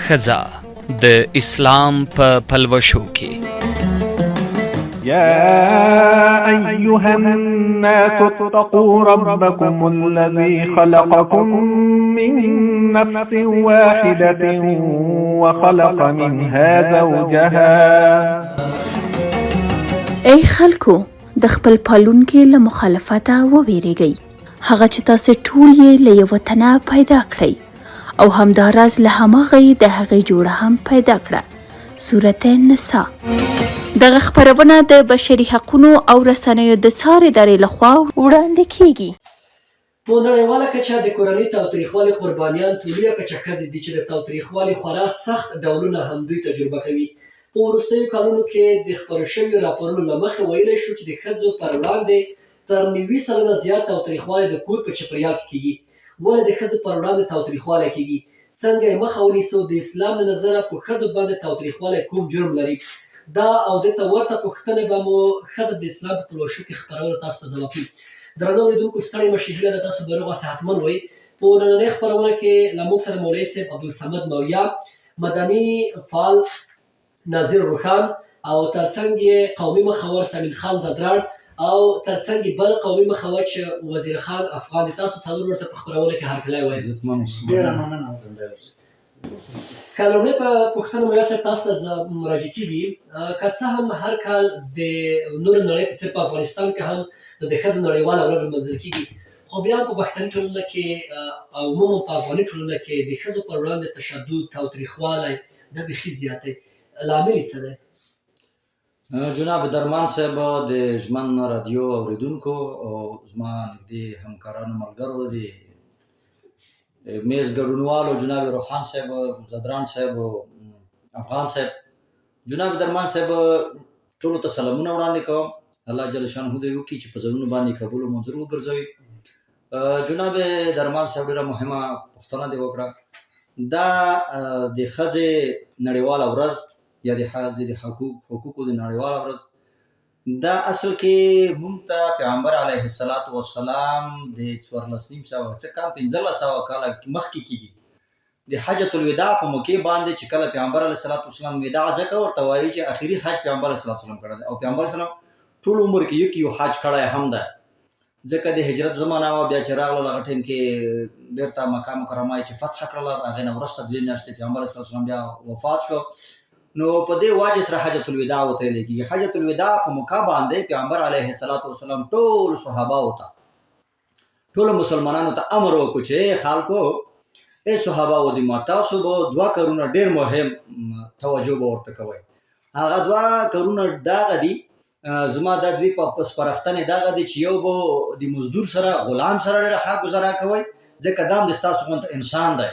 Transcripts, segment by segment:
ښځه د اسلام په پلوشو کې. يا أيها الناس اتقوا ربكم الذي خلقكم من نفس واحدة وخلق منها زوجها. ای خلکو! د خپل پالونکي له مخالفته ووېرېږئ، هغه چې تاسې ټول یې له یوه تنه پیدا کړئ او همداراز له هماغه یې د هغې جوړه هم پیدا کړه. سورة النساء. دغه خپرونه د بشري حقونو او رسنیو د څار ادارې له خوا وړاندې کېږي. په نړیواله کچه د کورني تاوتریخوالي قربانیان په لویه کچه ښځې دي چې د تاوتریخوالي خورا سخت ډولونه هم دوی تجربه کوي. په وروستیو کالونو کې د خپرو شویو راپورونو له مخې ویلی شو چې د ښځو پر وړاندې تر 90% زیات تاوتریخوالی د کور په چپریال کې کېږي. ولې د ښځو پر وړاندې تاوتریخوالی کېږي؟ څنګه یې مخه ونیسو؟ د اسلام له نظره په ښځو باندې تاوتریخوالی کوم جرم لري؟ دا او دې ته ورته پوښتنې به مو ښځه د اسلام په پلوشو کې خپرونه تاسو ته ځواب کړي. درنو اورېدونکو ستړي مه شئ، هیله ده تاسو به روغ او صحتمند وئ. په نننۍ خپرونه کې له موږ سره مولوي صاحب عبدالصمد مولیا، مدني فعال ناظر روښان او ترڅنګ یې قومي مخور سمین خان ځدراڼ او ترڅنګ یې بل قومي مخور چې وزیر خان افغان دی. تاسو څلور ورته په خپرونه کې هرکلی وایم. عزتمن اوسئ. ډېره مننه زنده اوسئ. که لومړی په پوښتنه مو یاسر تاسو ته مراجع کیږي، که څه هم هر کال د نورې نړۍ په څېر په افغانستان کې هم د ښځو نړیواله ورځ لمانځل کیږي، خو بیا هم په پښتني ټولنه کې او عموما په افغاني ټولنه کې د ښځو پر وړاندې تشدد، تاوتریخوالی دا بیخي زیات دی، لامل یې څه دی؟ جناب درمان صاحب، د ژمن رادیو اوریدونکو او زما نږدې همکارانو ملګرو، د میز ګډونوالو جناب روښان صاحب، ځدران صاحب، افغان صاحب، جناب درمان صاحب، ټولو ته سلامونه وړاندې کوم. الله جل شانه دې وکړي چې په زړونو باندې قبول او منظور وګرځوي. جناب درمان صاحب، ډېره مهمه پوښتنه دې وکړه. دا د ښځې نړیواله ورځ یا د ښځې د حقوقو د نړیواله ورځ، دا اصل کې مونږ ته پیغمبر علیه الصلاة والسلام د 1450 څه کم 1500 کاله مخکې کېږي، د حجة الوداع په موقع باندې چې کله پیغمبر علیه الصلاة والسلام وداع ځکه ورته وایي چې اخري حج پیغمبر علیه الصلاة والسلام کړی دی، او پیغمبر سلام ټول عمر کې یو حج کړی هم دی، ځکه د هجرت زمانه وه. بیا چې راغله هغه ټایم کې بیرته مکه مکرمه یې چې فتح کړله، هغې نه وروسته 2 میاشتې پیغمبر علیه السلام بیا وفات شو. نو په دې وجه سره حجة الوداع ورته ویل کېږي. حجة الوداع په موقع باندې پیغمبر علیه الصلاة والسلام ټول صحابه ته، ټولو مسلمانانو ته امر وکړو چې ای خلکو، ای صحابه و دي ما، تاسو به دوه کارونه ډېر مهم توجه به ورته کوئ. هغه دوه کارونه دغه دي، زما دا دوی په سپارښتنې دغه دي چې یو به د مزدور سره، غلام سره ډېره ښه ګزاره کوئ، ځکه دا هم د ستاسو غوندې انسان دی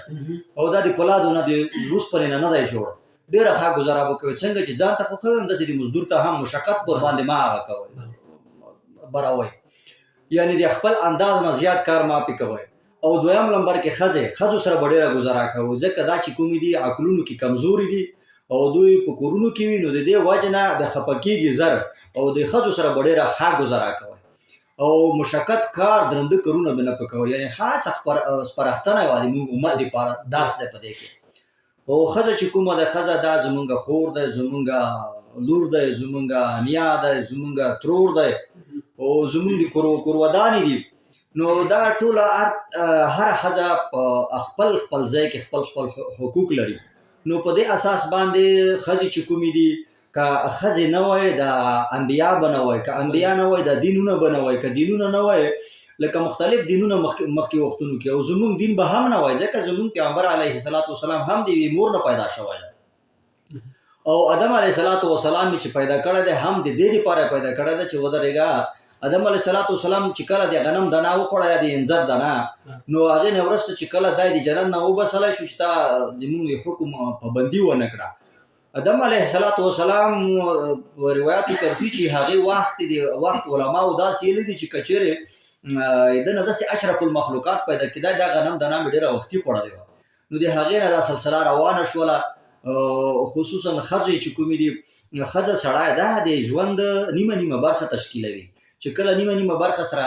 او دا د پولادو نه، د اوسپنې نه نه دی جوړ. ډېره ښه ګزاره به کوئ، څنګه چې ځان ته خوښوئ همداسې د مزدور ته هم مشقت پر باندې ما هغه کوئ براوئ، یعنی د خپل انداز نه زیات کار ما پې کوئ. او دویم لمبر کې ښځې، ښځو سره به ډېره ګزاره کوو، ځکه دا چې کومې دي عقلونو کې کمزوري دي او دوی په کورونو کې وي، نو د دې وجې نه بیا خفه کېږي زر، او د ښځو سره به ډېره ښه ګزاره کوئ او مشقت کار درنده کارونه به نه په کوئ. یعنی خاصه سپارښتنه وه د موږ امت دپاره درس دی په دې کې. او ښځه چې کومه ده، ښځه دا زمونږ خور ده، زمونږ لور ده، زمونږ نیا ده، زمونږ ترور ده او زمونږ د کورودانې دي. نو دا ټوله هره ښځه په خپل خپل ځای کې خپل خپل حقوق لري. نو په دې اساس باندې ښځې چې کومې دي، که ښځې نه وای دا انبیا به نه وای، که انبیا نه وای دا دینونه به نه وای، که دینونه نه وای لکه مختلف دینونه مخکې وختونو کې، او زمونږ دین به هم نه وای، ځکه زمونږ پیغمبر علیه الصلاة والسلام هم د یوې مور نه پیدا شوی دی او ادم علیه الصلاة والسلام چې پیدا کړی دی هم د دې لپاره پیدا کړی دی چې ودرېږه. ادم علیه الصلاة والسلام چې کله د غنم دانه وخوړه یا د انځر دانه، نو هغې نه وروسته چې کله دی د جنت نه وباسلی شو چې تا د مونږ حکم پابندي ونه کړه، ادم علیه الصلاة والسلام په روایتو کې راځي چې هغې وخت د وخت علماو داسې ویلي دي چې که چېرې د نه داسې اشرف المخلوقات پیدا کېدای، دا غنم دانه مې ډېره وختي خوړلې وه. نو د هغې نه دا سلسله روانه شوله. خصوصا ښځې چې کومې دي، ښځه سړی ده د ژوند نیمه نیمه برخه تشکیلوي. چې کله نیمه نیمه برخه سره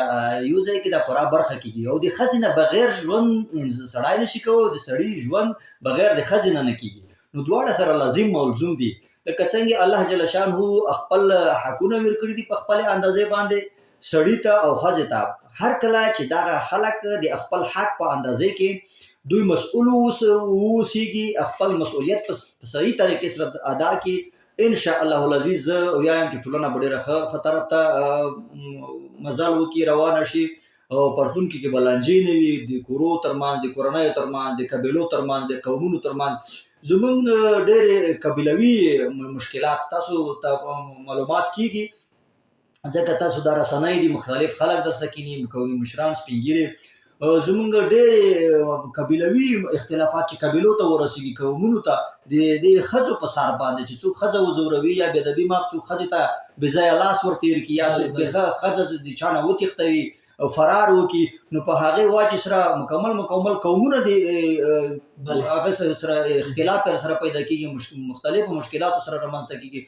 یو ځای کې دا پوره برخه کیږي. او د ښځې نه بغیر ژوند سړی نشي کولی، د سړي ژوند بغیر د ښځې نه نه کیږي. نو دواړه سره لازم ملزوم دي. لکه څنګه الله جل شانه خپل حقونه ورکړي دي په خپلې اندازې باندې سړي ته او ښځې ته، هر کله چې دغه خلک د خپل حق په اندازې کې دوی مسؤل اوسیږي، خپل مسؤلیت په صحیح طریقې سره ادا کړي، ان شاء الله العزیز زه وایم چې ټولنه به ډېره ښه طرف ته مزل وکړي، روانه شي، او په راتلونکي کې به لانجې نه وي د کورو ترمنځ، د کورنیو ترمنځ، د قبیلو ترمنځ، د قومونو ترمنځ. زمونږ ډېرې قبیلوي مشکلات تاسو ته معلومات کیږي، ځکه تاسو دا رسنۍ دي، مختلف خلک درڅخه کیني، قومي مشران، سپین ږیري. زمونږ ډېرې قبیلوي اختلافات چې قبیلو ته ورسېږي، قومونو ته، د دې ښځو په سر باندې چې څوک ښځه وځوروي یا بې ادبي ماپ څوک ښځې ته بې ځایه لاس ور تېر کړي، یا څوک ښځه د چا نه وتښتوي او فرار وکړي، نو په هغې واجې سره مکمل مکمل قومونه د هغه سره اختلاف سره پیدا کېږي، مختلفو مشکلاتو سره رامنځته کېږي.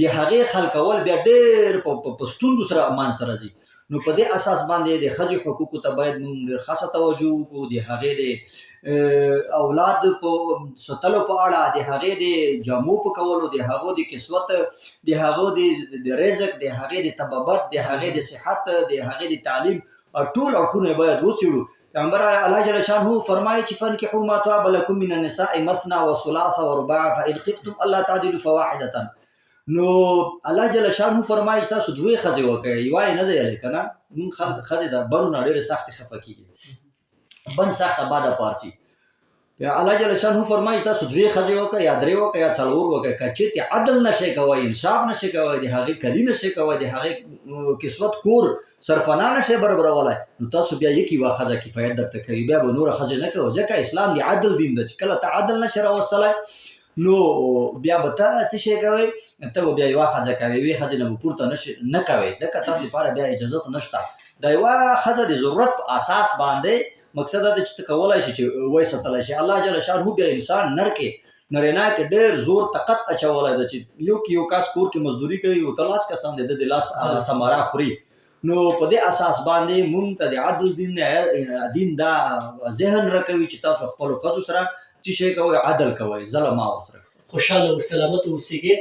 د هغې حل کول بیا ډېر په ستونزو سره منځته راځي. نو په دې اساس باندې د ښځې حقوقو ته باید موږ ډېر خاصه توجه وکړو، د هغې د اولاد په ساتلو په اړه، د هغې د جامو په کولو، د هغو د کسوت، د هغو د رزق، د هغې د طبابت، د هغې د صحت، د هغې د تعلیم، ټول اړخونه باید وڅېړو. پیغمبر الله جل شانه فرمایي چې فانکحوا ما طاب لکم من النساء مثنی وثلاث ورباع فإن خفتم الا تعدلوا فواحدة. نو الله جل شانه فرمایي چې تاسو دوې ښځې وکړئ، یوه یې نه دی یلې که نه. موږ خلک ښځې د بنو نه ډېرې سختې خفه کېږي، بن سخته بده پارسي. الله جل شانه فرمایي چې تاسو دوې ښځې وکړئ، یا درې وکړئ، یا څلور وکړئ، که چېرې عدل نه شئ کوی، انصاف نه شئ کوی، د هغې کلي نه شئ کوی، د هغې کسوت کور سرفنا نه شئ برابرولی، نو تاسو بیا یکې یوه ښځه کفایت درته کوي، بیا به نوره ښځې نه کوئ. ځکه اسلام د عدل دین ده چې کله ته عدل نه شې راوستلی نو بیا به ته څه شی کوې، ته به بیا یوه ښځه کوې، یوې ښځې نه به پورته نه شې نه کوې، ځکه تا دپاره بیا اجازه نشته. دا یوه ښځه د ضرورت په اساس باندې مقصد دا دی چې ته کولای شې چې وای ساتلی شې. الله جل شانه بیا انسان نر کې نارینه کې ډېر زور طاقت اچولی دی چې یو کې یو کس کور کې مزدوري کوي او ته لاس کسان دی د لاس هغه ثمره خوري. نو په دې اساس باندې مونږ ته د عدل دین دا ذهن راکوي چې تاسو خپلو ښځو سره څه شی کوئ، عدل کوئ، ظلم ما ورسره کوئ. خوشحاله او سلامت اوسېږئ.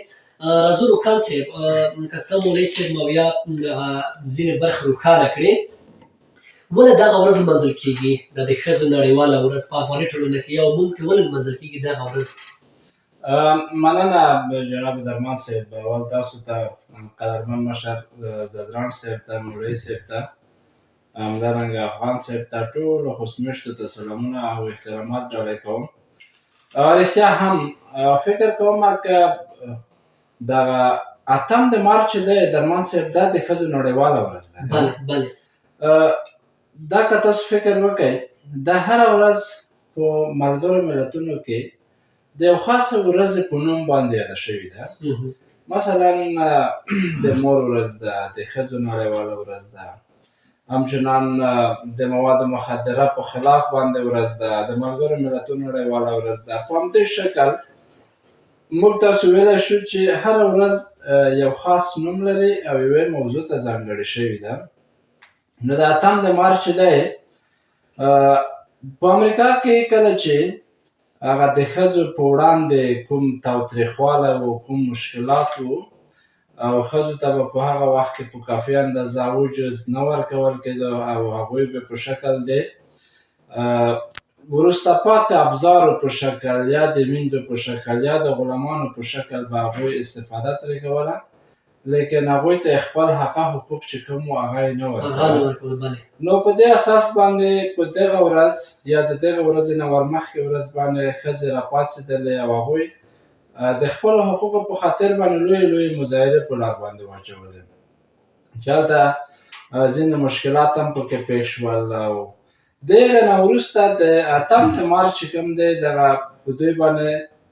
رازو روښان صاحب، که څه مولوي صاحب ماویا ځینې برخې روښانه کړې، ولې دغه ورځ لمانځل کېږي؟ دا د ښځو نړیواله ورځ په افغاني ټولنه کې یا عموم کې ولې لمانځل کېږي دغه ورځ؟ مننه جناب درمان صاحب، اول تاسو ته، قدرمن مشر ځدراڼ صاحب ته، مولوي صاحب ته، همدارنګه افغان صاحب ته، ټولو خوستمېشتو ته سلامونه او احترامات ډالۍ کوم. رښتیا هم فکر کوم که دغه اتم د مارچ دی درمان صاحب، دا د ښځو نړیواله ورځ ده. بله بله. دا که تاسو فکر وکړئ، دا هره ورځ په ملګرو ملتونو کې د یو خاصې ورځې په نوم باندې یاده شوې ده. مثلا د مور ورځ ده، د ښځو نړیواله ورځ ده، همچنان د مواد مخدره په خلاف باندې ورځ ده، د ملګرو ملتونو نړیواله ورځ ده. په همدې شکل موږ تاسو ویلی شو چې هره ورځ یو خاص نوم لري او یوې موضوع ته ځانګړې شوې ده. نو د اتم د مارچ دی، په امریکا کې کله چې هغه د ښځو په وړاندې کوم تاوتریخوالی و، کوم مشکلات وو، او ښځو ته به په هغه وخت کې په کافي اندازه وجز نه ورکول کېده او هغوی به په شکل د وروسته پاتې ابزارو په شکل یا د مینځو په شکل یا د غلامانو په شکل به هغوی استفاده ترې کوله، لیکن هغوی ته خپل حقه حقوق چې کوم وو هغه یې نه ورکول. نو په دې اساس باندې په دغه ورځ یا د دغه ورځې نه ورمخکې ورځ باندې ښځې راپاڅېدلې او هغوی د خپلو حقوقو په خاطر باندې لویې لویې مظاهرې په لار باندې واچولې، چې هلته ځینې مشکلات هم پکې پېښ شول. او دغه نه وروسته د اتم د مارچ چې کوم دی، دغه په دوی باندې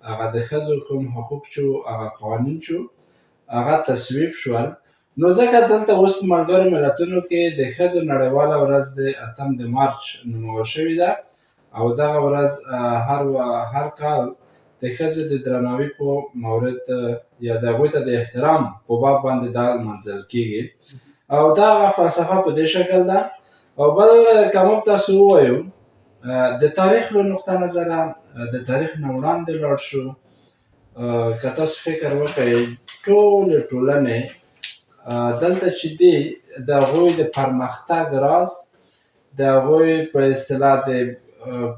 هغه د ښځو کوم حقوق چې وو، هغه قوانین چې وو، هغه تصویب شول. نو ځکه دلته اوس په ملګرو ملتونو کې د ښځو نړیواله ورځ د اتم د مارچ نومول شوې ده، او دغه ورځ هر کال د ښځو د درناوي په مورد یا د هغوی ته د احترام په باب باندې دا لمانځل کېږي. او دا هغه فلسفه په دې شکل ده. او بل که موږ تاسو ووایو د تاریخ له نقطه نظره، د تاریخ نه وړاندې لاړ شو، که تاسو فکر وکړئ ټولې ټولنې دلته چې دي د هغوی د پرمختګ راز، د هغوی په اصطلاح د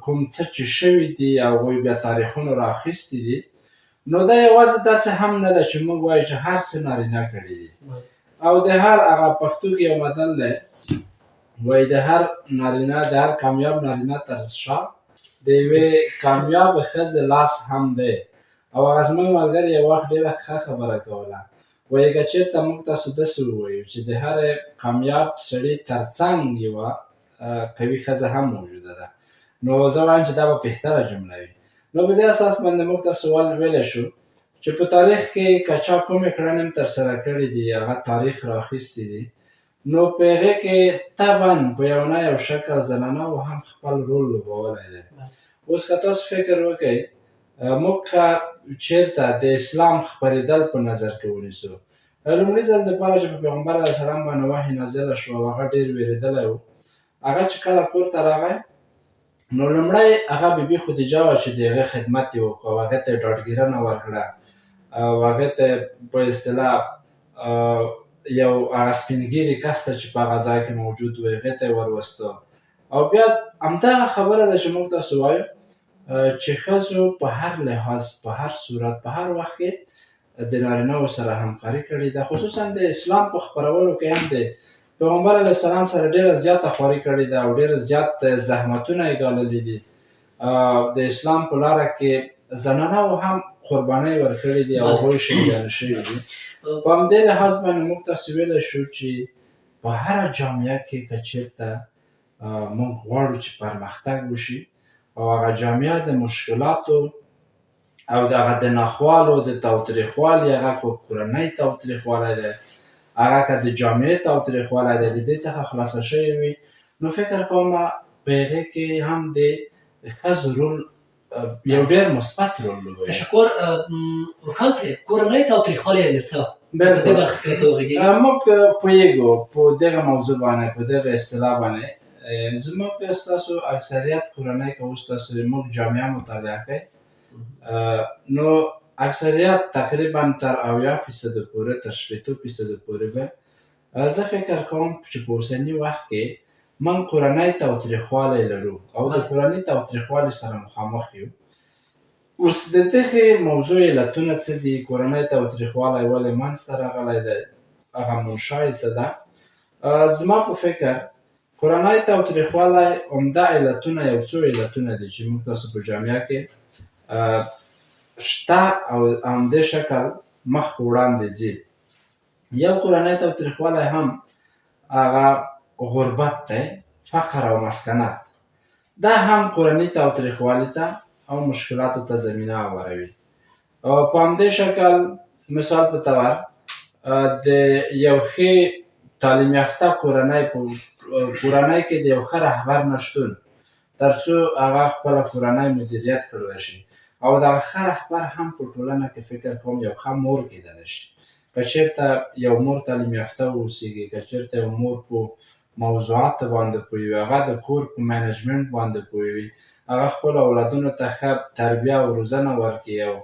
کوم څه چې شوي دي هغوی بیا تاریخونو راخیستي دي. نو دا یوازې داسې هم نه ده چې موږ وایو چې هر څه نارینه کړي دي. او د هر هغه پښتو کې یو متل دی، وایي د هر نارینه، د هر کامیاب نارینه تر شا د یوې کامیاب ښځې لاس هم دی. او هغه زموږ ملګري یو وخت ډېره ښه خبره کوله، وایي که چېرته موږ تاسو داسې ووایو چې د هر کامیاب سړي ترڅنګ یوه قوي ښځه هم موجوده ده، نو زه وایم چې دا به بهتره جمله وي. نو په دې اساس باندې موږ تاسو ویلی شو چې په تاریخ کې که چا کومې کړنې هم ترسره کړې دي، هغه تاریخ راخیستي دي، نو په هغې کې طبعا په یو نه یو شکل زنانه هم خپل رول لوبولی دی. اوس که تاسو فکر وکړئ، موږ که چېرته د اسلام خپرېدل په نظر کې ونیسو، لومړي ځل دپاره چې په پیغمبر علیه السلام باندې وحي نازله شوه او هغه ډېر وېرېدلی و، هغه چې کله کور ته راغی نو لومړی هغه بیبي خدیجه وه چې د هغې خدمت یې وکړ او هغې ته یې ډاډګیرنه ورکړه او هغې ته په اصطلاح یو هغه سپین ږیري کس ته چې په هغه ځای کې موجود و هغې ته یې وروسته. او بیا همدغه خبره ده چې موږ تاسو وایو چې ښځو په هر لحاظ، په هر صورت، په هر وخت کې د نارینهوو سره همکاري کړې ده. خصوصا د اسلام په خپرولو کې هم د پیغمبر علیه السلام سره ډېره زیاته خواري کړې ده او ډېر زیات زحمتونه یې ګاللي دي. د اسلام په لاره کې زنانو هم قربانۍ ورکړې دي او هغوی شهیدان شوي دي. په همدې لحاظ باندې موږ تاسو ویلی شو چې په هره جامعه کې که چېرته موږ غواړو چې پرمختګ وشي او هغه جامعه د مشکلاتو او دغه د ناخوالو د تاوتریخوالي، هغه که کورنۍ تاوتریخوالی دی، هغه که د جامعې تاوتریخوالی دی، د دې څخه خلاصه شوې وي، نو فکر کوم په هغې کې هم د ښځو رول یو ډېر مثبت رول لوبوي. تشکر روښان صاحب، کورنۍ تاوتریخوالی یعنې څه؟ په دې برخه کې راته وغږېږئ. موږ پوهېږو په دغه موضوع باندې، په دغه اصطلاح باندې زموږ ستاسو اکثریت کورنۍ که اوس تاسو موږ جامعه مطالعه کوئ، نو اکثریت تقریبا تر 70% پورې، تر 60% پورې به زه فکر کوم چې په اوسني وخت کې موږ کورنۍ تاوتریخوالی لرو او د کورنۍ تاوتریخوالي سره مخامخ یو. اوس د دغې موضوع علتونه څه دي؟ کورنۍ تاوتریخوالی ولې منځته راغلی دی؟ هغه منشا یې څه ده؟ زما په فکر کورنۍ تاوتریخوالی عمده علتونه یو څو علتونه دي چې موږ تاسو په جامعه کې شته او همدې شکل مخ په وړاندې ځي. یو کورنۍ تاوتریخوالی هم هغه غربت دی، فقر او مسکنت، دا هم کورنۍ تاوتریخوالي ته او مشکلاتو ته زمینه هواروي. او په همدې شکل مثال په طور د یو ښې تعلیم یافته کورنۍ په کورنۍ کې د یو ښه رهبر نشتون، ترڅو هغه خپله کورنۍ مدیریت کړلی شي، او دغه ښه رهبر هم په ټولنه کې فکر کوم یو ښه مور کېدلی شي. که چېرته یو مور تعلیم یافته واوسېږي، که چېرته یو مور په موضوعاتو باندې پوه وي، هغه د کور په منیجمنټ باندې پوه وي، هغه خپلو اولادونو ته ښه تربیه او روزنه ورکړي او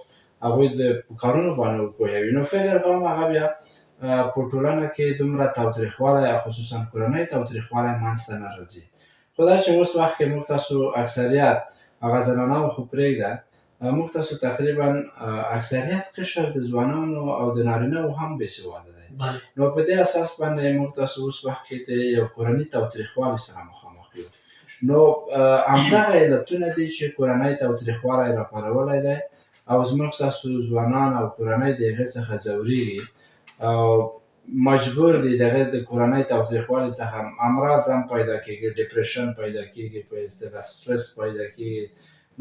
هغوی د کارونو باندې وپوهوي، نو فکر کوم هغه بیا په ټولنه کې دومره تاوتریخوالی او خصوصا کورنۍ تاوتریخوالی منځته نه راځي. خو دا چې اوس وخت کې موږ تاسو اکثریت هغه زنانه خو پرېږده، موږ تاسو تقریبا اکثریت قشر د ځوانانو او د نارینه هم بې سواده دی. نو په دې اساس باندې موږ تاسو اوس وخت کې د یو کورني تاوتریخوالي سره مخامخ یو. نو همدغه علتونه دي چې کورنۍ تاوتریخوالی راپارولی دی او زموږ تاسو ځوانان او کورنۍ د هغې څخه ځورېږي او مجبور دي دغه د کورنۍ تاوتریخوالي څخه امراض هم پیدا کېږي، depression پیدا کېږي، په اصطلاح سترس پیدا کېږي،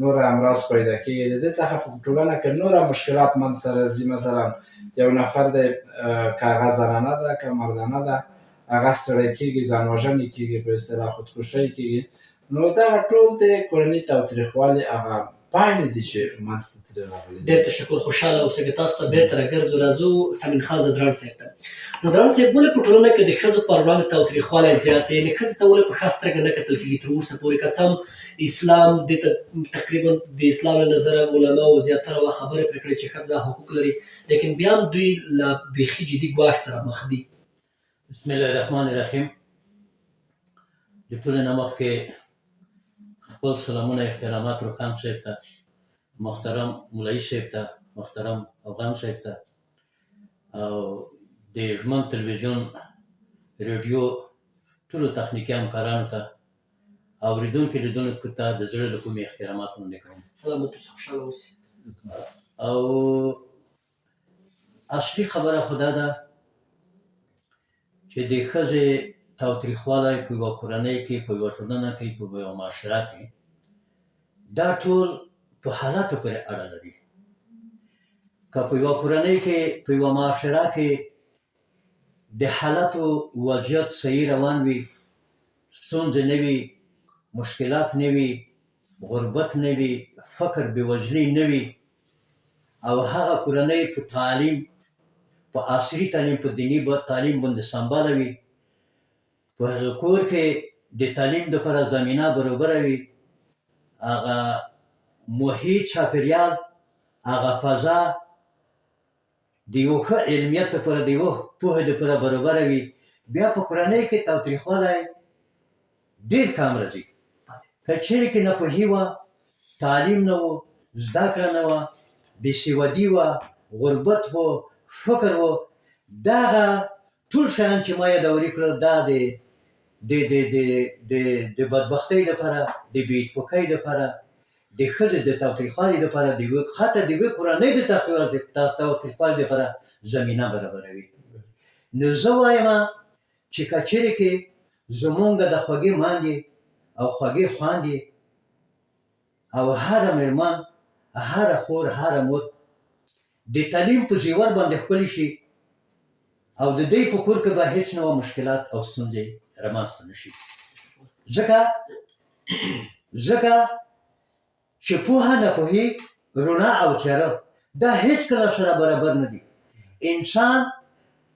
نور امراض پیدا کېږي. د دې څخه په ټولنه کې نور مشکلات منځته راځي. مثلا یو نفر دی که هغه زنانه ده که مردانه ده، هغه ستړی کېږي، ځانوژنې کېږي، په اصطلاح خودکشۍ کېږي. نو دغه ټول د کورني تاوتریخوالي هغه پایلې دي چې منځ ته ترې راغلي دي. ډېر تشکر، خوشحاله اوسئ. تاسو ته بېرته راګرځو، راځو سمین خان ځدراڼ صاحب ته. ځدراڼ صاحب، ولې په ټولنه کې د ښځو پر وړاندې تاوتریخوالی زیات دی؟ یعنې ښځې ته ولې په ښه سترګه نه کتل کېږي تر اوسه پورې؟ که څه هم اسلام دې ته تقریبا د اسلام له نظره علماو زیاتره وخت خبرې پرې کړې چې ښځه حقوق لري، لیکن بیا هم دوی له بیخي جدي ګواښ سره مخ دي. بسم الله الرحمن الرحیم. د ټولو نه مخکې خپل سلامونه احترامات روښان صاحب ته، محترم مولایي صاحب ته، محترم افغان صاحب ته او د ژمن تلویزیون ریډیو ټولو تخنیکي همکارانو ته، اوریدونکو لیدونکو ته د زړه له کومې احترامات وړاندې کوم. سلامت اوسئ، خوشحاله اوسئ. او اصلي خبره خو دا ده چې د ښځې تاوتریخوالی په یوه کورنۍ کې، په یوه ټولنه کې، په یوه معاشره کې، دا ټول په حالاتو پورې اړه لري. که په یوه کورنۍ کې، په یوه معاشره کې د حالاتو وضعیت صحیح روان وي، ستونزې نه وي، مشکلات نه وي، غربت نه وي، فقر بېوزلي نه وي، او هغه کورنۍ په تعلیم، په عصري تعلیم، په دیني تعلیم باندې سمباله وي، په هغه کور کې د تعلیم لپاره زمینه برابره وي، هغه محیط چاپیریال، هغه فضا د یو ښه علمیت لپاره، د یو پوهې لپاره برابره وي، بیا په کورنۍ کې تاوتریخوالی ډېر کم راځي. که چېرې کې ناپوهي وه، تعلیم نه و، زده کړه نه وه، بې سوادي وه، غربت و، فقر و، دغه ټول شیان چې ما یادوري کړل، دا د د د د د د بدبختۍ لپاره، د بې اتفاقۍ لپاره، د ښځې د تاوتریخوالي لپاره، د یوې حتی د یوې کورنۍ د تاوتریخوالي لپاره زمینه برابروي. نو زه وایم چې که چېرې کې زمونږ د خوږې ماندې او خوږې خواندې او هره مېرمن، هره خور، هره مور د تعلیم په زیور باندې ښکلې شي او د دوی په کور کې به هیڅ نوع مشکلات او ستونزې رامنځته نه شي، ځکه ځکه چې پوهه ناپوهي، رڼا او تیاره دا هیڅکله سره برابر نه دي. انسان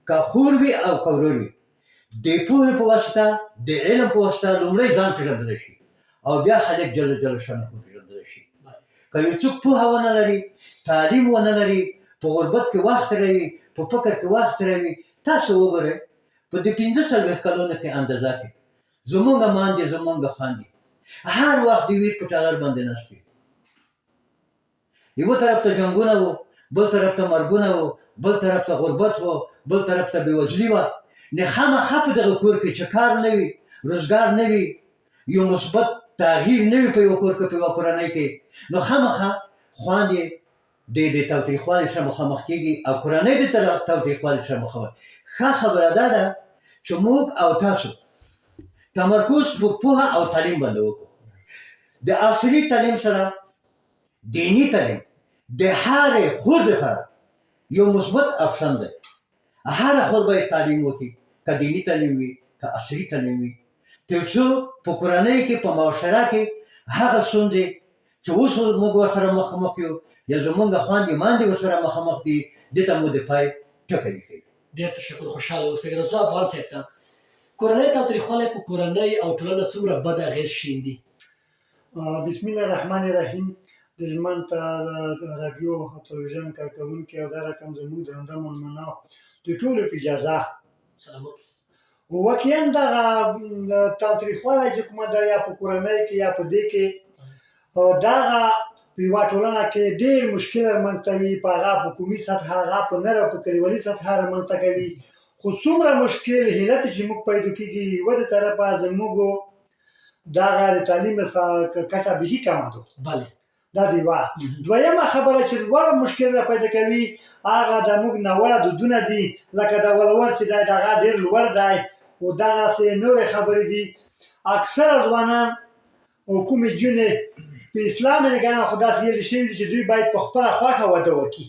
که خور وي او که ورور وي، د پوهې په واسطه، د علم په واسطه لومړی ځان پېژندلی شي او بیا خالق جل جل شانه پېژندلی شي. که یو څوک پوهه ونه لري، تعلیم ونه لري، په غربت کې وخت تېروي، په فکر کې وخت تېروي، تاسو وګورئ په دې 45 کلونو کې اندازه کې زمونږ ماندې، زمونږ خوندې هر وخت د ویر په ټغر باندې ناست وي. یو طرف ته جنګونه وو، بل طرف ته مرګونه وو، بل طرف ته غربت وو، بل طرف ته بېوزلي وه. نه خامخا په دغه کور کې چې کار نه وي، روزګار نه وي، یو مثبت تغییر نه وي په یوه کور کې، په یوه کورنۍ کې، نو خامخا خوند یې د د تاوتریخوالي سره مخامخ کېږي او کورنۍ د تاوتریخوالي سره مخامخ. ښه خبره دا ده چې موږ او تاسو تمرکز په پوهه او تعلیم باندې وکړو. د عصري تعلیم سره دیني تعلیم د هرې خور لپاره یو مثبت اپشن دی. هره خور باید تعلیم وکړي، که دیني تعلیم وي، که عصري تعلیم وي، تر څو په کورنۍ کې، په معاشره کې هغه ستونزې چې اوس موږ ورسره مخامخ یو یا زمونږ خوندې ماندې ورسره مخامخ دي، دې ته مو د پای ټکی ایښی. ډېر تشکر، خوشحاله اوسئ. رضا افغان صاحب ته، کورنۍ تاوتریخوالی په کورنۍ او ټولنه څومره بد اغېز شیندي؟ بسم الله الرحمن الرحیم. د ژمن ته راډیو او تلویزیون کارکوونکي او دا رقم زموږ درنده مېلمنو د ټولو په اجازه. سلامت. واقعا دغه تاوتریخوالی چې کومه ده، یا په کورنۍ کې یا په دې کې، دغه په یوه ټولنه کې ډېر مشکل رامنځته وي. په هغه په قومي سطحه، هغه په نر او په کلیوالي سطحه رامنځته کوي. خو څومره مشکل علت چې موږ پیدا کېږي، یوه د طرفه زموږ دغه د تعلیم کچه بیخي کمه ده. بله دا دی یوه. دویمه خبره چې لوړ مشکل را پیدا کوي، هغه د موږ ناوړه دودونه دي، لکه د ولور چې دی دغه ډېر لوړ دی او دغسې نورې خبرې دي. اکثره ځوانان او کومې جونې په اسلام یې که نه، خو داسې ویل شوي دي چې دوی باید په خپله خوښه واده وکړي.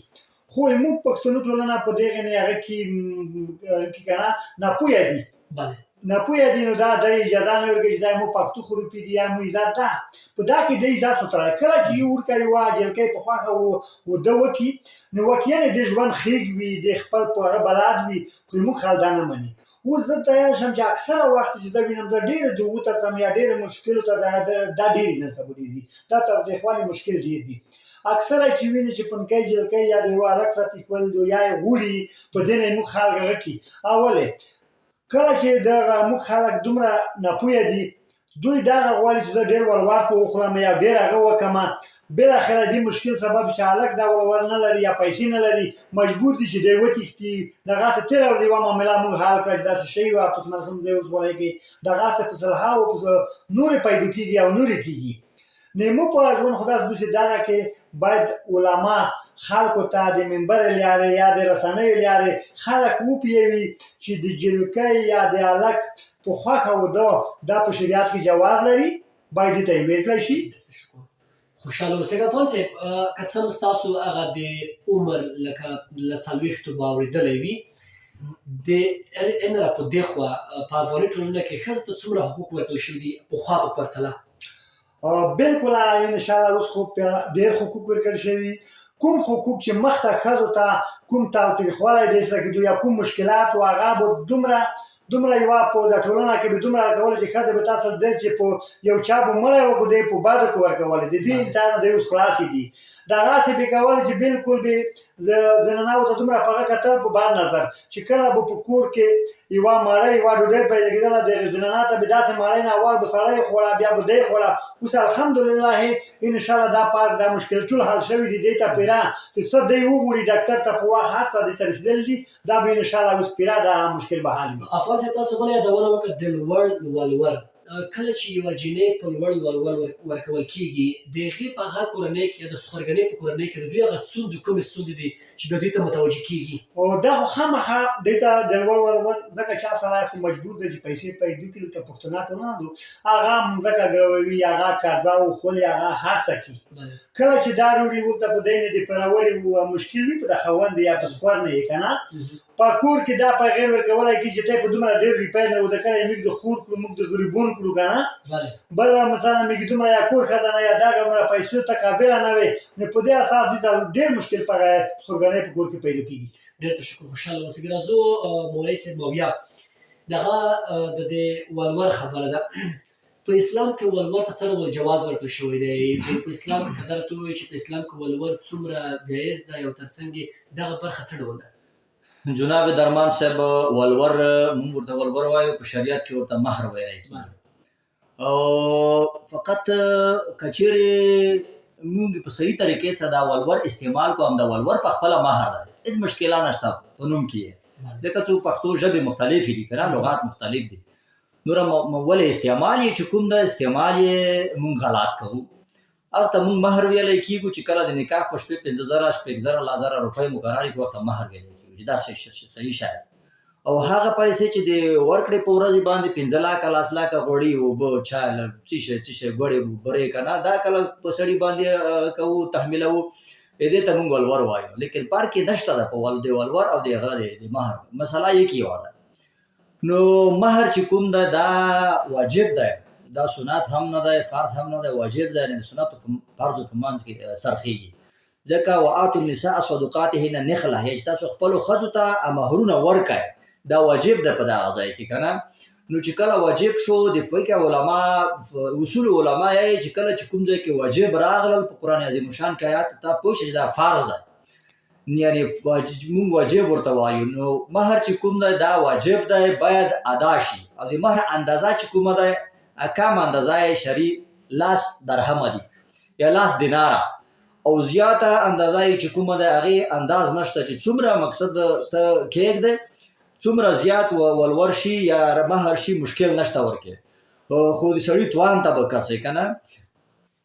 خو موږ پښتنو ټولنه په دې غنې هغه کې که نه ناپوهه دي. بله. ناپوهه دي نو دا دی اجازه نه ورکوي چې دا مو پښتو خروپي دي یا مو عزت ده په دا کې دی عزت سوتره کله چې یو وړوکی یوه جلکۍ په خوښه وده وکړي نو واقعا د ژوند خېږ وي د خپل په هغه بلد وي خو موږ خلک دا نه مني. اوس زه تیار شم چې اکثره وخت چې زه وینم زه ډېر دوو ته ځم یا ډېر مشکلو ته دا دا ډېر نن سبا ډېر دي دا تاوتریخوالي مشکل ډېر دي. اکثره چې ویني چې پنکۍ جلکۍ یا د یوه هلک سره تښول یا یې غوړي په دې نه موږ خلک هغه کړي او ولې کله چې دغه موږ خلک دومره ناپوهه دي دوی دغه غواړي چې زه ډېر ولور په وخورم یا ډېر هغه وکړم بالاخره دې مشکل سبب چې هلک دا ولور نه لري یا پیسې نه لري مجبور دي چې دی وتښتي. دغسې تېره ورځ یوه معامله موږ حل کړه چې داسې شوي وه په سملخم ځای ولسوالۍ کې دغسې په سلهاوو په نورې پیدا کېږي او نورې کېږي. نو په ژوند خو داسې دوسې دغه کې باید علما خلکو ته د منبر لارې یا د رسنیو لارې خلک وپیوي چې د جلکۍ یا د هلک په خوښه وده دا په شریعت کې جواز لري باید دې ته یې ویل کړای شي. خوشحاله اوسئ افغان صاحب، که څه هم ستاسو هغه د عمر لکه له 40 به اورېدلی وي، د ان را په دې خوا په افغاني ټولنه کې ښځو ته څومره حقوق ورکړل شوي دي پخوا په پرتله؟ بالکل ان شاء الله اوس خو ډېر حقوق ورکړل شوي. کوم حقوق چې مخته ښځو ته کوم تاوتریخوالی دی سره کېدو یا کوم مشکلات و هغه به دومره دومره یوه په د ټولنه کې به دومره کول چې ښځه به تاسو دل چې په یو چا به مړی وکړو دی په بدو کې ورکول د دوی امتحان دی اوس خلاصې دي. دغسې به کول چې بالکل به زنانو ته دومره په هغه کتل په بد نظر چې کله به په کور کې یوه ماړۍ یوه ډوډۍ پیدا کېدله دغې زنانا ته به داسې ماړۍ نه اول به سړی خوړه بیا به دی خوړه. اوس الحمدلله ان شاء الله دا پارک دا مشکل ټول حل شوي دي. دی ته پیرا چې څه دی وغواړي ډاکتر ته په وخت هر څه دی ته رسېدلي دي. دا به ان شاء الله اوس پیرا دا مشکل به حل وي. افغان صاحب تاسو بله یادونه وکړه د لوړ ولور. کله چې یوه جینۍ په لوړ ولور ورکول کېږي د هغې په هغه کورنۍ کې یا د سخرګنۍ په کورنۍ کې د دوی هغه ستونزې کومې ستونزې دي چې بیا دوی ته متوجه کېږي؟ او دا خو خامخا دوی ته د لوړ ولور ځکه چا سړی خو مجبور دی چې پیسې پیدا کړي. دلته پښتنه ټولنه ده هغه مځکه ګروي هغه قرضه او خولې هغه هر څه کوي. کله چې دا روړي ورته په دی نه دي پرولي مشکل وي په د خاوند یا په سخور نه یې که نه په کور کې دا پیغیر ورکولی کېږي چې ته په دومره ډېر روپۍ نه وده کړی موږ د خور کړو موږ د غریبون کړو که نه بل مثلا موږ دومره یا کور ښځه نه یا دغه دومره پیسو ته قابله نه وي نو په دې اساس دوی ته ډېر مشکل په خورګنۍ په کور کې پیدا کېږي. ډېر تشکر، خوشحاله اوسئ. راځو مولوي صاحب مویا، دغه د دې ولور خبره ده. په اسلام کې ولور ته څه ډول جواز ورکړل شوی دی؟ په اسلام کې که درته ووایو چې په اسلام کې ولور څومره جایز دی او ترڅنګ یې دغه برخه څه ډول ده؟ جناب درمان صاحب، ولور موږ ورته ولور وایو، په شریعت کې ورته مهر ویلی کېږي. او فقط کچېرې موږ په صحیح طریقې سره دا ولور استعمال کوو، همدا ولور په خپله مهر دی، هېڅ مشکله نشته په نوم کې یې، ځکه څو پښتو ژبې مختلفې دي که نه، لغات مختلف دي. نور ولې استعمال یې چې کوم ده استعمال یې موږ غلط کوو. هغه ته موږ مهر ویلی کېږو چې کله د نکاح په شپې 5000 6000 10,000 روپۍ مقررې کړو، ورته مهر ویلی کېږو چې دا صحیح شی دی. او هغه پیسې چې د ورکړې په ورځ باندې 5 لاکه 10 لاکه غوړي اوبه چای څه شی څه شی ګوړې برې که نه، دا کله په سړي باندې کوو تحمیلوو، دې ته موږ ولور وایو. لیکن فرق یې نشته ده په د ولور او د هغه د مهر مسله یې کې یوه ده. نو مهر چې کوم ده دا واجب دی، دا سنت هم نه دی، فرض هم نه دی، واجب دی. یعنې سنت او فرض په منځ کې څرخېږي، ځکه وآتوا النساء صدقاتهن نخله، یعنې چې تاسو خپلو ښځو ته مهرونه ورکړئ، دا واجب ده په دغه ځای کې که نه. نو چې کله واجب شو د فقه علما اصول علما یې چې کله چې کوم ځای کې واجب راغلل په قرآن عظیم الشان کې آیات ته پوه شئ چې دا فرض ده، یعنی موږ واجب ورته وایو. نو مهر چې کوم دی دا واجب دی، باید ادا شي. او د مهر اندازه چې کومه ده کم اندازه یې شرعي 10 درهمه دي یا 10 دیناره، او زیاته اندازه یې چې کومه ده هغې انداز نشته چې څومره مقصد ته کېږدی، څومره زیات ولور شي یا مهر شي مشکل نشته ورکې، خو د سړي توان ته به کسې که نه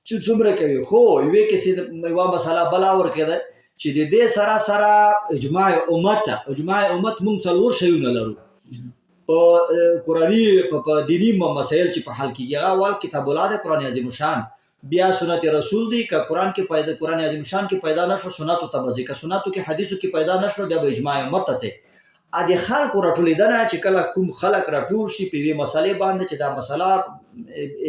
چې څومره کوي. خو یوې کیسې یوه مسله بله ورکې ده چې د دې سره سره اجماع امت، اجماع امت موږ 4 شیونه لرو په قرآني په دیني مسایل چې په حل کېږي. هغه اول کتاب الله دی، قرآن عظیم الشان، بیا سنت رسول دی. که قرآن کې پیدا قرآن عظیم الشان کې پیدا نه شو سنتو ته به ځي، که سنتو کې حدیثو کې پیدا نه شو بیا به اجماع امت ته ځي. ا د خلکو راټولېدنه چې کله کوم خلک راټول شي په یوې مسلې باندې چې دا مسله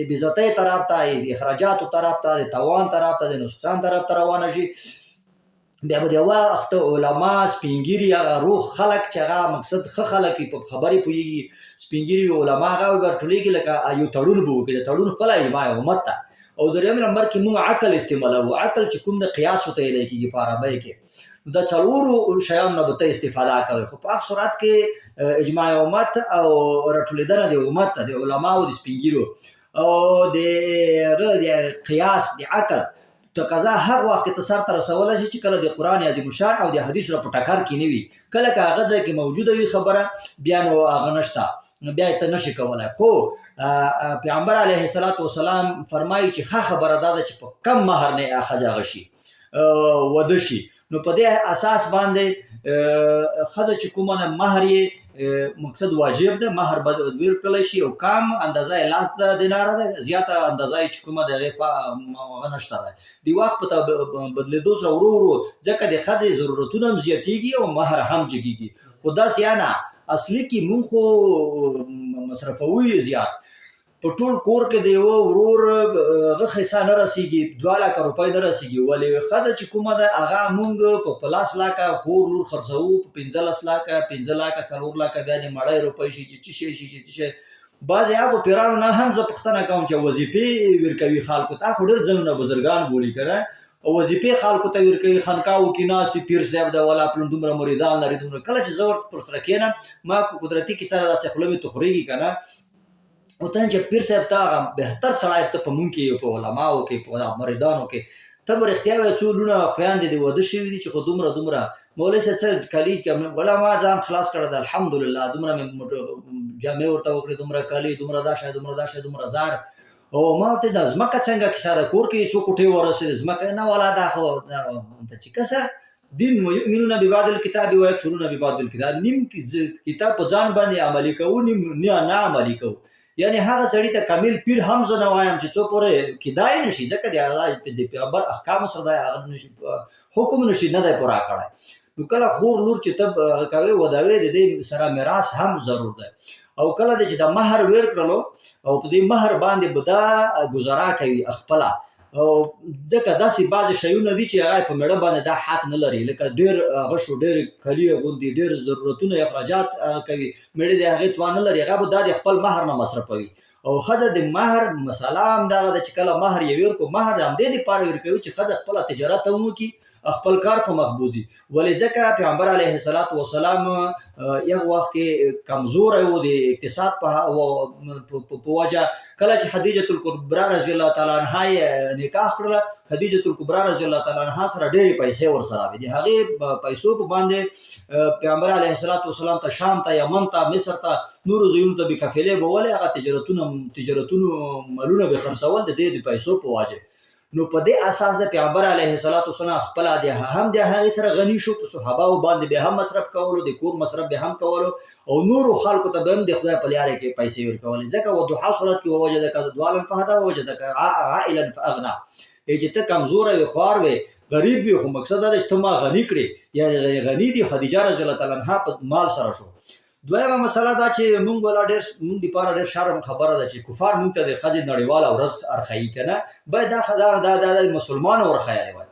بې عزتۍ طرف ته، اخراجاتو طرف ته، د تاوان طرف ته، د نقصان طرف ته روانه شي، بیا به د وخت علما، سپینګیري، هغه روغ خلک چې هغه مقصد ښه خلک وي، په خبرې پوهېږي، سپینګیري علما، هغه به راټولېږي، لکه یو تړون به وکړي. د تړون خپله اجماع امت ته. او دریم نمبر کې موږ عقل استعمالوو، عقل چې کوم د قیاس ته ویل کېږي په عربۍ کې. د څلورو شیانو نه به ته استفاده کوې، خو په هغه صورت کې اجماع امت او راټولېدنه د امت د علماو، د سپینګیرو او د هغه د قیاس، د عقل تقاضا هغه وخت کې ته سر ته رسولی شي چې کله د قرآن عظیم الشان او د حدیث سره په ټکر کې نه وي. کله که هغه ځای کې موجوده وي خبره، بیا نو هغه نشته، بیا یې ته نشي کولای. خو پیغمبر علیه الصلاة والسلام فرمایي چې ښه خبره دا ده چې په کم مهر نه ښځه هغه شي، واده شي. نو په دې اساس باندې ښځه چې کومه ده، مهر یې مقصد واجب ده، مهر به ورکړلی شي او کم اندازه یې لاس دیناره ده، زیاته اندازه یې چې کومه د هغې هغه نشته ده. د وخت په بدلېدو سره ورو ورو، ځکه د ښځې ضرورتونه هم زیاتېږي او مهر هم جګېږي، خو داسې یا نه اصلي کې مونږ خو مصرفوو یې زیات. په ټول کور کې د یوه ورور هغه حصه نه رسیږي، 2 لکه روپۍ نه رسیږي، ولې ښځه چې کومه ده هغه مونږ په 10 لکه خور لور خرڅوو، په 15 لکه، 5 لکه، 4 لکه، بیا د مړی روپۍ شي چې څه شی شي چې څه شی. بعضې هغو پیرانو نه هم زه پوښتنه کوم چې وظیفې ورکوي خلکو ته، خو ډېر ځایونه بزرګان بولي که نه، وظیفې خلکو ته ورکوي، خانقاوو کې ناست وي، پیر صاحب ده ولا پلن دومره مریدان لري دومره. کله چې زه ورته پر سره کښېنم، ما قدرتي کیسه ده، داسې خوله مې تخریږي که نه. او ته چې پیر صاحب ته هغه بهتر سړی ته په مونږ کې، په علماو کې، په مریدانو کې، ته به رښتیا وایې، څو لوڼه خویندې دې واده شوي دي چې خو دومره دومره مولوي صاحب څه کالي ولا ما ځان خلاص کړی ده، الحمدلله، دومره مې جامې ورته وکړې، دومره کالي، دومره دا شی، دومره دا شی، دومره زار. او ما ورته دا ځمکه څنګه کیسه ده، کور کې څو کوټې ورسېدې، ځمکه نه ولا دا خو ته چې کسه دین ویؤمنون ببعض الکتاب ویکفرون ببعض الکتاب، نیم کتاب په ځان باندې عملي کوو، نیم نه عملي کوو. یعنی هغه سړي ته کامل پیر هم زه نه وایم چې څو پورې کېدای نه شي، ځکه د الله د پیغمبر احکامو سره دی هغه نشي حکم نشي نه دی پوره کړی. نو کله خور لور چې ته هغه کوې، وداوې، د دې سره میراث هم ضرور دی. او کله چې د مهر ور کړلو او په دې مهر باندې به دا ګزارا کوي خپله، او ځکه داسې بعضې شیونه دي چې هغه په میړه باندې دا حق نه لري، لکه ډېر هغه شو، ډېر کالي اغوندي، ډېر ضرورتونه اخراجات هغه کوي، میړه د هغې توان نه لري، هغه به دا د خپل مهر نه مصرفوي. او ښځه د مهر مسله هم دغه ده چې کله مهر یې ورکړو، مهر د همدې دپاره ورکوي چې ښځه خپله تجارت هم وکړي، خپل کار په مخ بوځي. ولې ځکه پیغمبر علیه الصلاة والسلام یو وخت کې کمزوری و د اقتصاد په وجه. کله چې خدیجه الکبرا رضی الله تعالی عنها یې نکاح کړله، خدیجه الکبرا رضی الله تعالی عنها سره ډېرې پیسې ورسره وې، د هغې پیسو په باندې پیغمبر علیه الصلاة والسلام ته شام ته، یمن ته، مصر ته، نورو ځایونو ته به قافلې بولې، هغه تجارتونو مالونه به خرڅول د دې د پیسو په وجه. نو په دې اساس د پیغمبر علیه الصلاة والسلام خپل د هم د هغې سره غني شو، په صحابه باندې به هم مصرف کولو، د کور مصرف به هم کولو او نورو خلکو ته به هم د خدای په لاره کې پیسې ورکولې. ځکه والضحی سورت کې ووجدک ضالا فهدی ووجدک عائلا فاغنا، چې ته کمزوری وې، خوار وې، غریب وې، خو مقصد دا دی چې ته ما غني کړې، یعنی غني دي خدیجه رضی الله تعالی عنها په مال سره شو. دویمه مسله دا چې مونږ ولا ډېر مونږ دپاره ډېر شرم خبره ده چې کفار مونږ ته د ښځې نړیواله ورځ ارخایي که نه، باید دا دا دا دا د مسلمانو ورښیلی وای.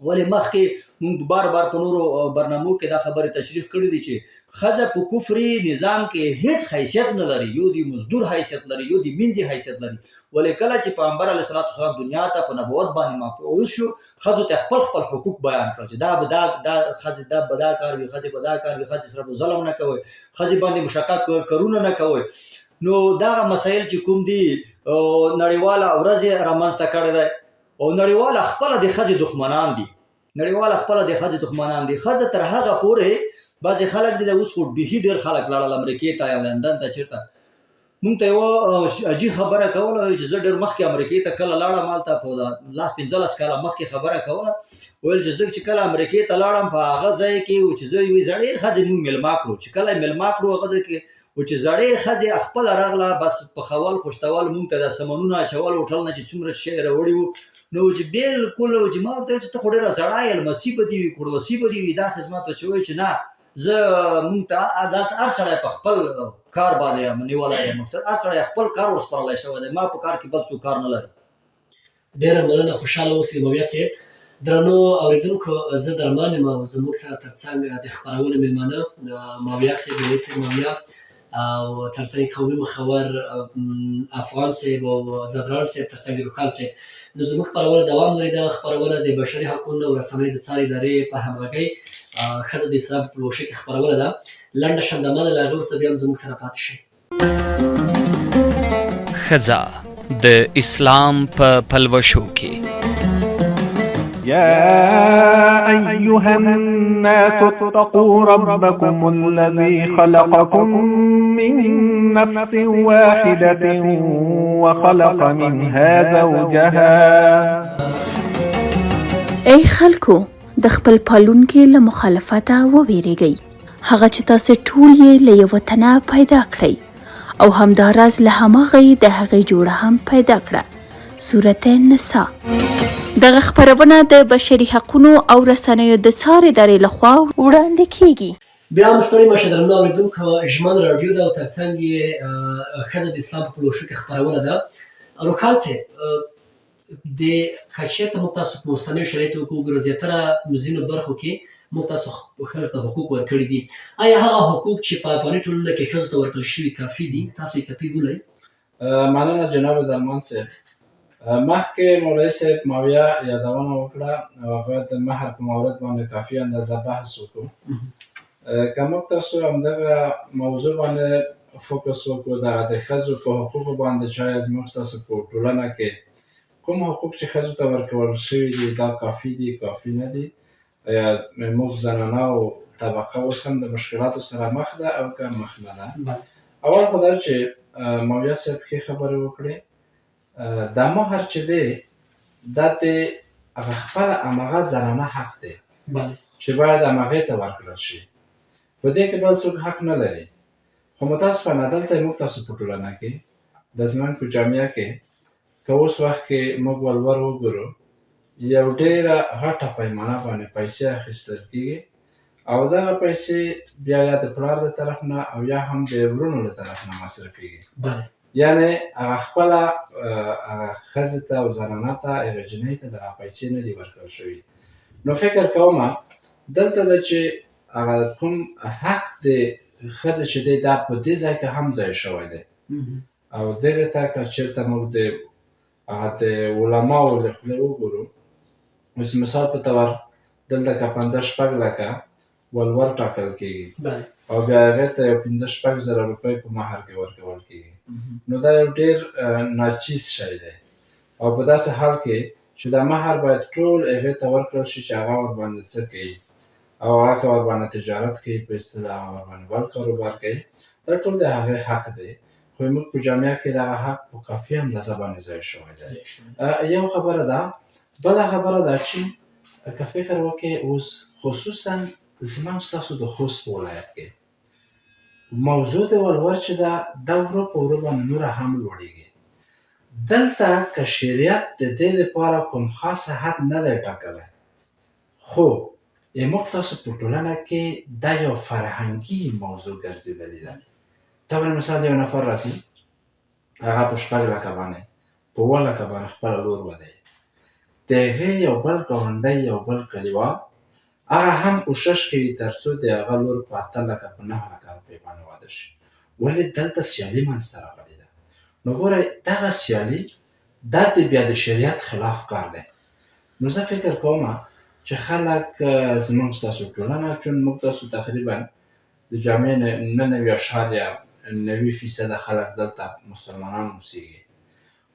ولې مخکې مونږ بار بار په نورو برنامو کې دا خبرې تشریح کړې دي چې ښځه په کفري نظام کې هیڅ حیثیت نه لري، یو د مزدور حیثیت لري، یو د مینځې حیثیت لري. ولې کله چې پیغمبر علیه الصلاة والسلام دنیا ته په نبوت باندې مبعوث شو، ښځو ته خپل خپل حقوق بیان کړل چې دا به دا دا ښځې دا به دا کار وي، ښځې به دا کار وي، ښځې سره به ظلم نه کوئ، ښځې باندې مشقت کارونه نه کوئ. نو دغه مسایل چې کوم دي، نړیواله ورځ یې رامنځته کړې ده او نړیواله خپله د ښځې دښمنان دي، نړیواله خپله د ښځې دښمنان دي. ښځه تر هغه پورې بعضې خلک دي، اوس خو بیخي ډېر خلک لاړل امریکې ته یا لندن ته، چېرته مونږ ته یوه عجیب خبره کوله چې زه ډېر مخکې امریکې ته کله لاړم، هلته په لاس 15 کاله مخکې خبره کوله، ویل چې زه چې کله امریکې ته لاړم، په هغه ځای کې و چې زه یوې زړې ښځې مونږ مېلمه کړو، چې کله یې مېلمه کړو هغه ځای کې و چې زړې ښځې خپله راغله، بس پخول خوشتول مونږ ته د سامانونه اچول، هوټل نه چې څومره شی راوړي وو، نو چې بالکل چې ما ورته ویل چې ته خو ډېره زړه یې، لمسی به دې وي، کړوسی به دې وي، دا خدمت به چې وایي چې نه زه مونږ ته دلته هر سړی په خپل کار باندې نیولی دی، مقصد هر سړی خپل کار ورسپارلی شوی دی، ما په کار کې بل څوک کار نه لري. ډېره مننه، خوشحاله اوسئ ماویه صیب. درنو اورېدونکو زه درمان یم او زموږ سره ترڅنګ د خپرونې مېلمانه ماویه صیب، مولوي صیب ماویه او ترڅنګ قومي مخور افغان صیب او ځدراڼ صیب، ترڅنګ روښان صیب. نو زموږ خپرونه دوام لري. دغه خپرونه د بشري حقونو او رسنیو د څار ادارې په همغږۍ ښځه د اسلام په پلوشه کې خپرونه ده. لنډه شندمه ده، له هغې وروسته بیا هم زموږ سره پاتې شئ. ښځه د اسلام په پلوشو کې. يا أيها الناس اتقوا ربكم الذي خلقكم من نفس واحدة وخلق منها زوجها. ای خلکو د خپل پالونکي له مخالفته وویریږئ، هغه چې تاسې ټول یې له یوه تنه پیدا کړئ او همداراز له هماغه یې د هغې جوړه هم پیدا کړه. سورة النساء. دغه خپرونه د بشري حقونو او رسنیو د څار ادارې له خوا وړاندې کیږي. بیا هم ستړي مه شئ درنو اورېدونکو، ژمن راډیو ده او ترڅنګ یې ښځه د اسلام په پلوشو کې خپرونه ده. روښان صاحب، د که چېرته موږ تاسو په اوسنیو شرایطو کې وګورو، زیاتره ځینو برخو کې موږ تاسو ښځو ته حقوق ورکړي دي. آیا هغه حقوق چې په افغاني ټولنه کې ښځو ته ورکړل شوي کافي دي؟ تاسو یې کافي بولئ؟ مننه جناب درمان صاحب. مخکې مولوي صاحب ماویه یادونه وکړه او هغه د مهر په مورد باندې کافي اندازه بحث وکړو. که موږ تاسو همدغه موضوع باندې فوکس وکړو، دغه د ښځو په حقوقو باندې چې آیا زموږ ستاسو په ټولنه کې کوم حقوق چې ښځو ته ورکول شوي دي دا کافي دي کافي نه دي، آیا موږ زنانه او طبقه اوس هم د مشکلاتو سره مخ ده او که مخ نه ده؟ اول خو دا چې ماویه صاحب ښې خبرې وکړې، دا مهر چې دی دا د هغه خپله هماغه زنانه حق دی چې باید هماغې ته ورکړل شي، په دې کې بل څوک حق نه لري. خو متاسفانه دلته موږ تاسو په ټولنه کې د زمونږ په جامعه کې که اوس وخت کې موږ ولور وګورو یو ډیره غټه پیمانه باندې پیسې اخیستل کیږي او دغه پیسې بیا یا د پلار د طرف نه او یا هم د ورونو له طرف نه مصرفیږي. یعنی هغه خپله هغه ښځې ته او زنانه ته هغه جینۍ ته دغه پیسې نه دي ورکړل شوي. نو فکر کوم دلته ده چې هغه کوم حق د ښځې چې دی دا په دې ځای کې هم ځای شوی دی او دغه ته که چېرته موږ د هغه د علماو له خولې وګورو، اوس مثال په تور دلته که 5-6 لکه ولور ټاکل کېږي او بیا هغې ته یو 5-6 زره روپۍ په مهر کې ورکول کېږي، نو دا یو ډېر ناچیز شی دی او په داسې حال کې چې دا مهر باید ټول هغې ته ورکړل شي چې هغه ورباندې څه کوي او هغه که ورباندې تجارت کوي په اصطلاح هغه ورباندې بل کاروبار کوي، دا ټول د هغې حق دی. خو موږ په جامعه کې دغه حق په کافي اندازه باندې ضایع شوی دی. یو خبره ده. بله خبره ده چې که فکر وکړئ اوس خصوصا زموږ ستاسو د خوست په ولایت کې موضوع د ولور چې ده دا ورو په ورو باندې نوره هم لوړېږي. دلته که شریعت د دې لپاره کوم خاص حد نه دی ټاکلی، خو موږ تاسو په ټولنه کې دا یو فرهنګي موضوع ګرځېدلې ده. طبعا مثال یو نفر راځي هغه په 6 لکه باندې په 7 لکه باندې خپله لور ودوي، د هغې یو بل ګاونډی یو بل کلیوال هغه هم کوشش کوي تر څو د هغه لور په 8 لکه په 9 لکه روپۍ باندې واده شي. ولې دلته سیالي منځته راغلې ده؟ نو ګورئ دغه سیالي دا د بیا د شریعت خلاف کار دی. نو زه فکر کوم چې خلک زموږ ستاسو ټولنه چون موږ تاسو تقریبا د جامعې 99.9% خلک دلته مسلمانان اوسېږي.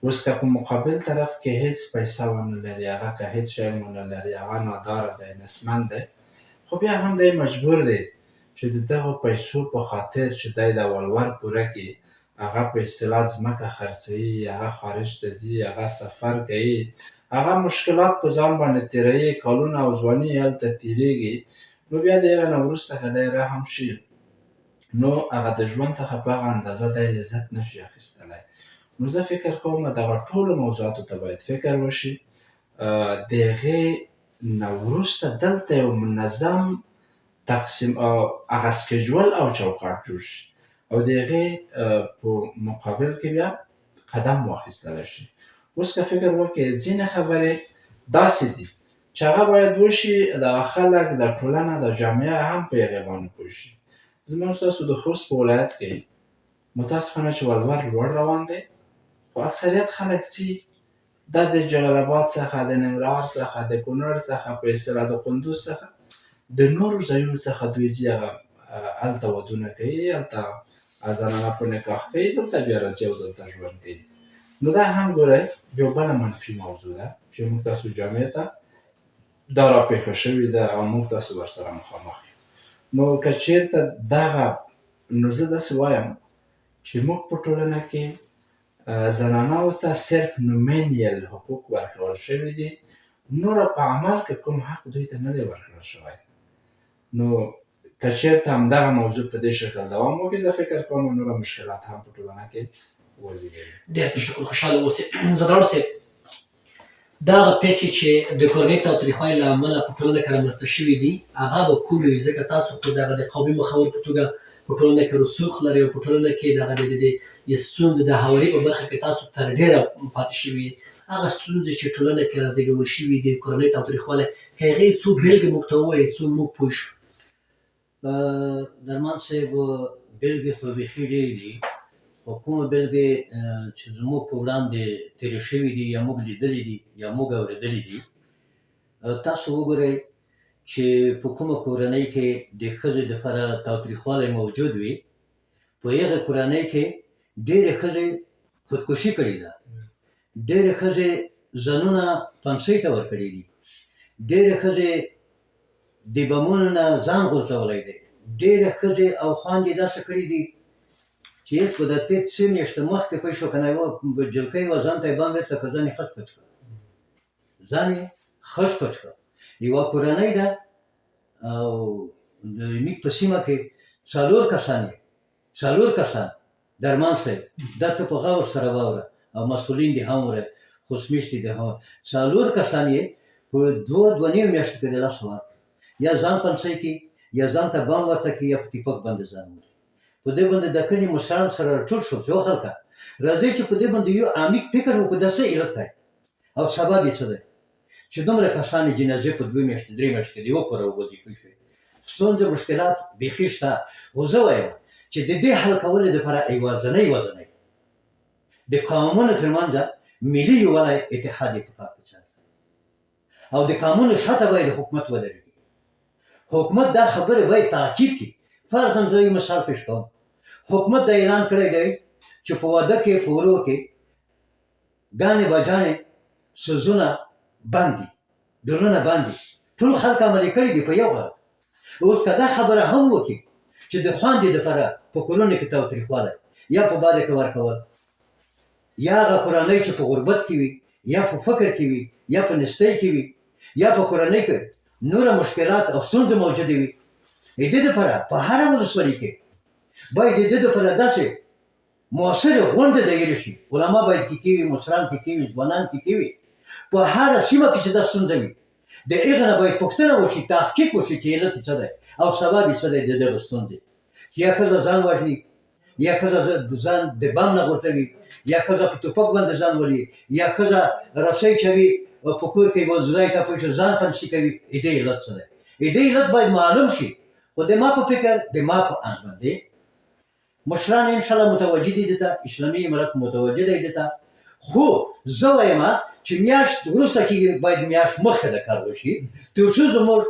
اوس که په مقابل طرف کې هیڅ پیسه ونه لري، هغه که هیڅ شی هم ونه لري، هغه ناداره دی، نسمن دی، خو بیا هم دی مجبور دی چې د دغو پیسو په خاطر چې دی دا ولور پوره کړي، هغه په اصطلاح ځمکه خرڅوي، هغه خارج ته ځي، هغه سفر کوي، هغه مشکلات په ځان باندې تېروي، کالونه او ځواني یې هلته تېرېږي. نو بیا د هغه نه وروسته که دی رحم شي نو هغه د ژوند څخه په هغه اندازه دی لذت نشي اخیستلی. نو زه فکر کوم دغه ټولو موضوعاتو ته باید فکر وشي. د هغې نه وروسته دلته یو منظم تقسیم او هغه سکیجول او چوکاټ جوړ شي او د هغې په مقابل کې بیا قدم واخیستل شي. اوس که فکر وکړئ، ځینې خبرې داسې دي چې هغه باید وشي، دا خلک، د ټولنه، د جامعه هم په هغې باندې پوه شي. زموږ تاسو د خوست په ولایت کې متاسفانه چې ولور لوړ روان دی، خو اکثریت خلک ځي دا د جلال اباد څخه، د ننګرهار څخه، د کونړ څخه، په اصطلاح د قندوز څخه، د نورو ځایونو څخه دوی ځي، هغه هلته ودونه کوي، هلته زنانه په نکاح کوي، دلته بیا راځي او دلته ژوند کوي. نو دا هم ګورئ یو بله منفي موضوع ده چې موږ تاسو جامعې ته دا را پېښه شوې ده او موږ تاسو ورسره مخامخ یو. نو که چېرته دغه، نو زه داسې وایم چې موږ په ټولنه کې زنانو ته صرف نومینیل حقوق ورکول شوي دي، نور په عمل کې کوم حق دوی ته نه دی ورکړل شوی. نو که چېرته همدغه موضوع په دې شکل دوام وکړي، زه فکر کوم نور مشکلات هم په ټولنه کې وزیږوي. ډېر تشکر، خوشحاله اوسې. ځدراڼ صاحب، دغه پېښې چې د کورنۍ تاوتریخوالي له امله په ټولنه کې رامنځته شوې دي، هغه به کومې وي؟ ځکه تاسو خو دغه د قومي مخور په توګه په ټولنه کې رسوخ لرئ او په ټولنه کې دغه د دې ستونزې د هواري په برخه کې تاسو تر ډېره پاتې شوي. هغه ستونزې چې ټولنه کې رازېږول شوي دي، کورنۍ تاوتریخوالی، که هغې څو بېلګې موږ ته ووایئ څو موږ پوه شو. درمان صاحب، بېلګې خو بیخي ډېرې دي، خو کومې بېلګې چې زموږ په وړاندې تېرې شوې دي، یا موږ لیدلې دي، یا موږ اورېدلې دي، تاسو وګورئ چې په کومه کورنۍ کې د ښځې دپاره تاوتریخوالی موجود وي، په هغې کورنۍ کې ډېرې ښځې خودکشي کړې ده، ډېرې ښځې ځانونه پنسۍ ته ورکړي دي، ډېرې ښځې د بمونو نه ځان غورځولی دی، ډېرې ښځې او خویندې داسې کړي دي چې هېڅ په دا تېر څه میاشتې مخکې پوه شو که نه، یوه جلکۍ وه، ځان ته یې بم بېرته کړ، ځان یې خچ پچ کړ، ځان یې خچ پچ کړ. یوه کورنۍ ده او د میک په سیمه کې څلور کسان یې، څلور کسان، درمان صاحب دا ته په غور سره واوره او مسؤلین دې هم وره، خوست مېشتي دې هم، څلور کسان یې په دوه دوه نیمو میاشتو کې د لاسه ورکړل، یا ځان پنسۍ کړي، یا ځان ته بم ورته کړي، یا په ټیپک باندې ځان ولي. په دې باندې د کلي مشران سره راټول شول چې وخلکه راځئ چې په دې باندې یو عمیق فکر وکړو، دا څه علت دی او سبب یې څه دی چې دومره کسان یې جنازې په دوه میاشتې درې میاشتې کې د یوه کوره ووځي. پوه شوې؟ ستونزې مشکلات بیخي شته، خو زه وایم چې د دې حل کولو دپاره یوازنۍ د قومونو ترمنځ ملي یووالی، اتحاد، اتفاق په چار دی او د قومونو شاته باید حکومت ودرېږي. حکومت دا خبرې باید تعقیب کړي. فرضاً زه یو مثال پیش کوم، حکومت دا اعلان کړی دی چې په واده کې په ورو کې ګانې بجانې سوزونه بند دي، ډولونه بند دي، ټول خلک عملي کړي دي په یو غږ. اوس که دا خبره هم وکړي چې د خویندې دپاره په کورونو کې تاوتریخوالی یا په باده کې ورکول، یا هغه کورنۍ چې په غربت کې وي، یا په فقر کې وي، یا په نستۍ کې وي، یا په کورنۍ کې نوره مشکلات او ستونزې موجودې وي، د دې دپاره په هره ولسوالي کې باید د دې دپاره داسې موثرې غونډې دایرې شي، علما باید کې کېوي، مشران کې کېوي، ځوانان کې کېوي، په هره سیمه کې چې دا ستونزه وي د هغې نه باید پوښتنه وشي، تحقیق وشي چې علت یې څه دی او سبب یې څه دی د دغه ستونزې، چې یا ښځه ځان وژني، یا ښځه ځان د بم نه غورځوي، یا ښځه په توپک باندې ځان ولي، یا ښځه رسۍ چوي په کور کې یو ځای ته پوه شي ځان پنسي کوي، د دې علت څه دی؟ د دې علت باید معلوم شي. خو د ما په فکر، د ما په اند باندې مشران ان شاء الله متوجه دي دته، اسلامي امارت متوجه دی دته، خو زه وایم چې میاشت وروسته کېږي، باید میاشت مخکې د کار وشي، تر څو زموږ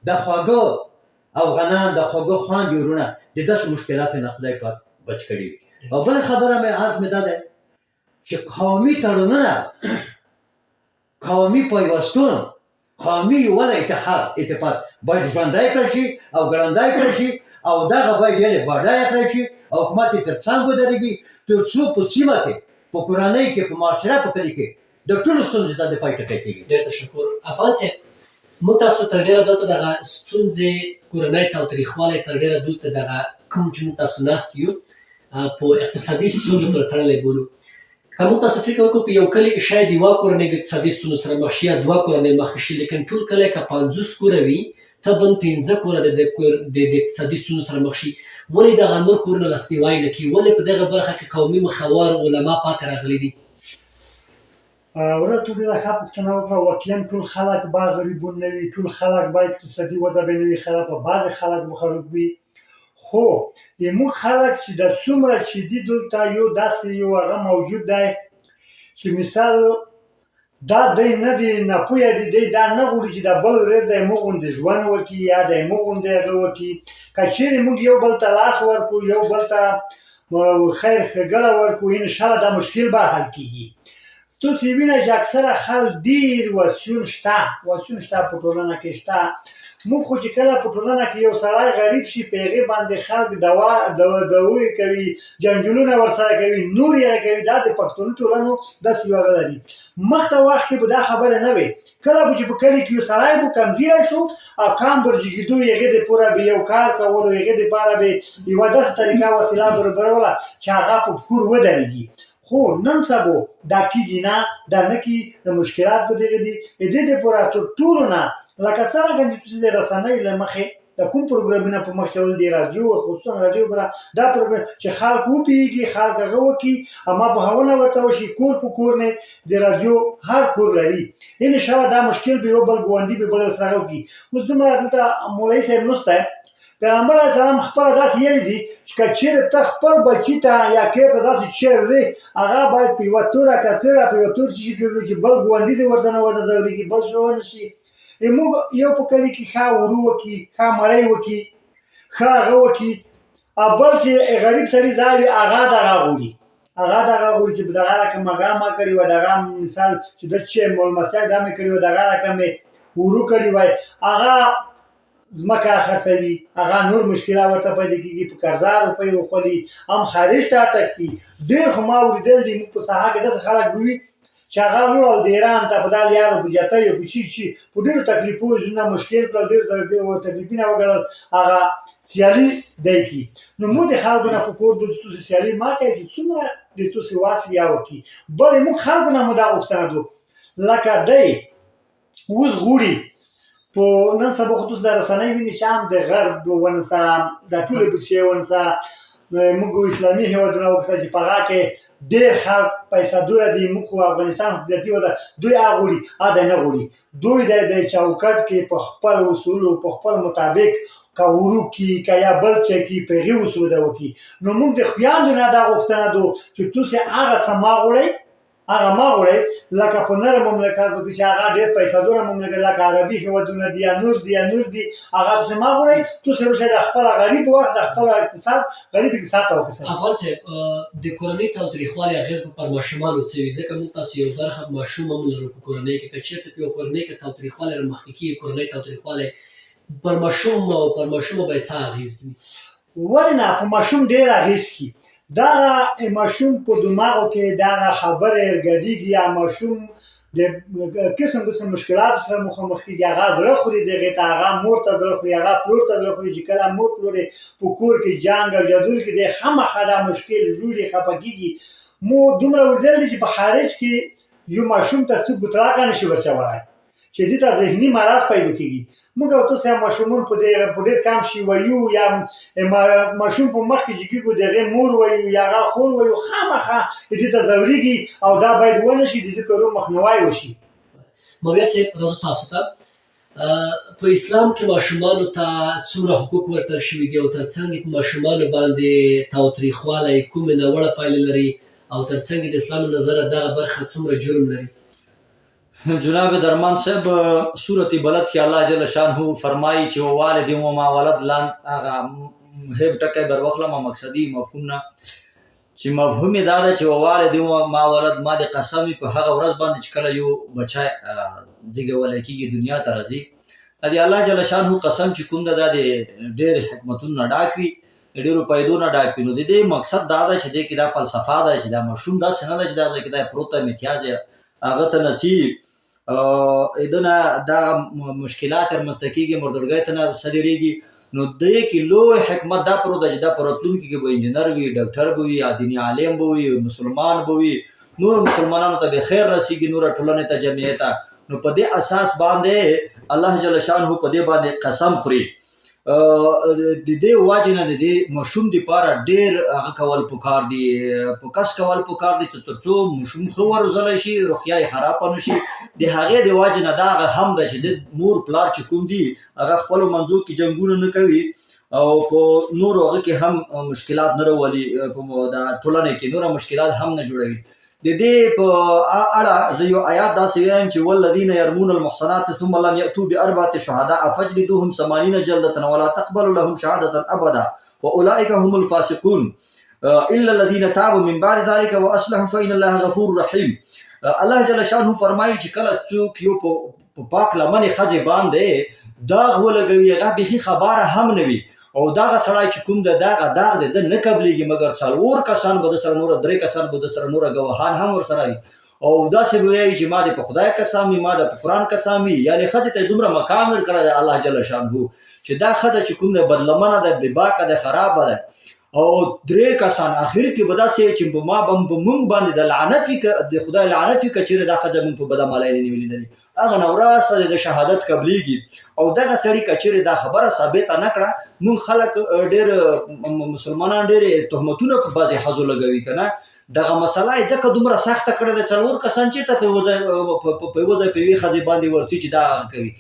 د خواږه افغانان، د خواږه خویندې وروڼه د داسې مشکلاتو نه خدای پاک بچ کړي وي. او بله خبره مې عرض مې دا دی چې قومي تړونونه، قومي پیوستون، قومي یووالی، اتحاد، اتفاق باید ژوندی کړل شي او ګړندی کړل شي او دغه باید یعنې بډایه کړل شي او حکومت یې تر څنګ ودرېږي، تر څو په سیمه کې، په کورنۍ کې، په معاشره، په کلي کې د ټولو ستونزو ته د پای ټکی کېږي. ډېر تشکر افغان صاحب. موږ تاسو تر ډېره دلته دغه ستونزې، کورنی تاوتریخوالی تر ډېره دلته دغه کوم چې موږ تاسو ناست یو په اقتصادي ستونزو پورې تړلی بولو. که موږ تاسو فکر وکړو په یو کلي کې شاید یوه کورنۍ د اقتصادي ستونزو سره مخ شي یا دوه کورنۍ مخ شي، لیکن ټول کلی که 50 کوره وي طبعاً پنځه کوره د د اقتصادي ستونزو سره مخ شي، ولې دغه نور کورونه لاسنیوی نه کوي؟ ولې په دغه برخه کې قومي مخور علما پاتې راغلي دي؟ وروره تو ډیره ښه پوښتنه وکړه. واقعا ټول خلک به غریبون نه وي، ټول خلک به اقتصادي وضع به نه وي خرابه، بعضې خلک به خراب وي، خو زموږ خلک چې دا څومره چې دي دلته یو داسې یو هغه موجود دی چې مثال دا دی نه دی ناپوهه دي، دی دا نه غواړي چې دا بل ورېر دی موږ غوندې ژوند وکړي یا دی موږ غوندې هغه وکړي. که چیرې موږ یو بل ته لاس ورکړو، یو بل ته خیر ښېګڼه ورکړو، انشاءالله دا مشکل به حل کېږي. تاسو وینئ چې اکثره خلک ډېر وسیون شته، وسیون شته په ټولنه کې شته. موږ خو چې کله په ټولنه کې یو سړی غریب شي، په هغې باندې خلک دوا دوې کوي، جنجالونه ورسره کوي، نور یې کوي. دا د پښتنو ټولنو داسې یو هغه لري. مخته وخت کې به دا خبره نه وي، کله به چې په کلي کې یو سړی به کمزوری شو او کام برجېږېدو، هغې دپاره به یو کار کولو، هغې دپاره به یوه داسې طریقه وسیله برابروله چې هغه په پښو ودرېږي. خو نن سبا دا کېږي نه، دا نه کېږي، د مشکلات په دغه دي. د دې دپاره تر ټولو نه لکه څرنګه چې تاسو د رسنۍ له مخې د کوم پروګرامونه په مخ چول دي، رادیو خصوصا رادیو برا دا پروګرام چې خلک وپوهېږي، خلک هغه وکړي، اما پوهونه ورته وشي، کور په کور نه د رادیو هر کور لري، انشاءالله دا مشکل به یو بل ګاونډي به بل سره وکړي. اوس دومره دلته مولوي صاحب نشته، پیغمبر علیه السلام خپله داسې ویلي دي چې که چېرې ته خپل بچي ته یا کېر ته داسې چېر وړې، هغه باید په یوه توره کڅوړه، په یوه تور چیشي کې وړي چې بل ګاونډي دې ورته نه ورته ځورېږي، بل څه ونه شي. موږ یو په کلي کې ښه ورو وکړي، ښه مړی وکړي، ښه هغه وکړي، او بل چې غریب سړي ځای وي هغه دغه غوړي، هغه دغه غوړي چې دغه رقم هغه ما کړي وه، دغه مثال چې د چې مولمسیا دا مې کړي وه، دغه رقم مې ورو کړي وای، هغه ځمکه خرڅوي، هغه نور مشکلات ورته پیدا کېږي، په قرضه روپۍ وخوري، هم خارج ته تښتي. ډېر خو ما اورېدل دي، موږ په ساحه کې داسې خلک به وي چې هغه لوړل د ایران ته په دا لیارو په جتیو په چی چی په ډېرو تکلیفو ځینې مشکل کړل، ډېرو تکلیفونه وګڼل، هغه سیالي دی کی. نو موږ د خلکو نه په کور دو چې تاسو سیالي ما کوي چې څومره د تاسو واس بیا وکړي. بلې موږ خلکو نه مو دا غوښتنه دو لکه دی اوس غوړي په نن سبا خو تاسو د رسنۍ وینئ چې هم د غرب ونسه، دا ټولې بودیجې ونسه، موږ اسلامي هېوادونه وکړه چې په هغه کې ډېر خلک پیسه دوره دي، موږ خو افغانستان خو زیاتي وده، دوی هغه غوړي هغه نه غوړي، دوی د چوکاټ کې په خپل اصولو په خپل مطابق که ورو کي که یا بل څه کي په هغې اصولو دا وکړي. نو موږ د خویندو نه دا غوښتنه دو چې تاسو هغه څه ما غوړئ، هغه ما غوړئ لکه په نر مملکاتو کې چې هغه ډېر پیسه دوره مملکت لکه عربي هېوادونه دي یا نور دي یا نور دي، هغه تاسو ما غوړئ، تاسو راشئ د خپل غریب وخت د خپل اقتصاد غریب اقتصاد ته وکړئ. افغان صاحب، د کورنۍ تاوتریخوالی اغېز به پر ماشومانو څه وي؟ ځکه موږ تاسو یو برخه ماشوم هم لرو په کورنۍ کې، که چېرته په یوه کورنۍ کې تاوتریخوالی رامخکې کېږي، کورنۍ تاوتریخوالی پر ماشوم او پر ماشومه به یې څه اغېز وي؟ ولې نه په ماشوم ډېر اغېز کړي. دغه ماشوم په دماغو کې دغه خبرې ګډېږي، یا ماشوم د قسم قسم مشکلاتو سره مخامخ کېږي، هغه زړه خوري دغې ته، هغه مور ته زړه خوري، هغه پلور ته زړه خوري، چې کله مور پلور یې په کور کې جنګ او جدول کې دی، خامخا دا مشکل ژوړي، خفه کېږي. مو دومره اورېدل دي چې په خارج کې یو ماشوم ته څوک ګوتراکه نه شي ورچولی چې دې ته ذهني مرض پیدا کېږي. موږ او تاسو ماشومان په دې په ډېر کم شي وایو، یا ماشوم په مخ کې چې کېږو د هغې مور وایو یا هغه خور وایو، خامخا دې ته ځورېږي او دا باید ونه شي، د دې کارو مخنیوی وشي. مولوي صاحب راځو تاسو ته. په اسلام کې ماشومانو ته څومره حقوق ورکړل شوي دي او ترڅنګ په ماشومانو باندې تاوتریخوالی کومې ناوړه پایلې لري او ترڅنګ د اسلام له نظره دغه برخه څومره جرم لري؟ جناب درمان صاحب، سورت بلد کې الله جل شانه فرمایي چې والد و ما ولد، لاند هغه مهم ټکی بر وخلم مقصدی مفهوم نه چې مفهوم یې دا ده چې والد و ما ولد، ما د قسم په هغه ورځ باندې چې کله یو بچی زیږولی کېږي دنیا ته راځي، د الله جل شانه قسم چې کوم ده دا د ډېر حکمتونو نه ډاک وي، د ډېرو پیدو نه ډاک وي. نو د دې مقصد دا ده چې دې کې دا فلسفه ده چې دا ماشوم داسې نه ده چې دا ځای کې دا پروت دی امتیاز یې هغه ته نڅي، دنه دا مشکلات رامنځته کېږي، مردړګۍ ته نه صادرېږي. نو دې کې لوی حکمت دا پروت دی چې دا په راتلونکي کې به انجینر وي، ډاکټر به وي، دیني عالم به وي، مسلمان به وي، نور مسلمانانو ته به خیر رسیږي، نور ټولنې ته، جمعیت ته. نو په دې اساس باندې الله جل شانه په دې باندې قسم خوري. د دې وجې نه د دې ماشوم دپاره ډېر هغه کول پکار دي، فوکس کول پکار دي چې تر څو ماشوم ښه وروزلی شي، روغتیا یې خرابه نه شي. د هغې د وجې نه دا هغه هم ده چې د مور پلار چې کوم دي هغه خپلو منځو کې جنګونه نه کوي او په نورو هغه کې هم مشکلات نه راولي، په د ټولنې کې نور مشکلات هم نه جوړوي. د دې په اړه زه یو آیات داسې وایم چې والذین یرمون المحصنات ثم لم یأتوا بأربعة شهداء فاجلدوهم ثمانین جلدة ولا تقبلوا لهم شهادة ابدا واولئک هم الفاسقون الا الذين تابوا من بعد ذلك واصلحوا فإن الله غفور رحیم. الله جل شانه فرمایي چې کله څوک یو په پاک لمنې ښځې باندې داغ ولګوي، هغه بیخي خبره هم نه وي، او دغه سړی چې کوم ده دغه داغ دی ده نه قبلېږي، مګر څلور کسان به د سره نور، درې کسان به د سره نور ګواهان هم ورسره وي، او داسې به وایي چې ما دې په خدای قسم وي، ما دې په قرآن قسم وي. یعنې ښځې ته یې دومره مقام ورکړی دی الله جل شانه چې دا ښځه چې کوم ده بدلمنه ده، بېباکه ده، خرابه ده، او درې کسان اخر کې به داسې چې په ما به په مونږ باندې د لعنت وي، د خدای لعنت وي که چېرې دا ښځه مونږ په بدعملۍ نه نیولې لري، هغه نه ورسته د شهادت قبلېږي. او دغه سړي که چېرې دا خبره ثابته نه کړه، مونږ خلک ډېر مسلمانان ډېر تهمتونه په بعضې ښځو لګوي که نه، دغه مسله یې ځکه دومره سخته کړې ده، څلور کسان چېرته په یوه ځای په یوه ځای په یوې ښځې باندې ورځي چې دا کوي.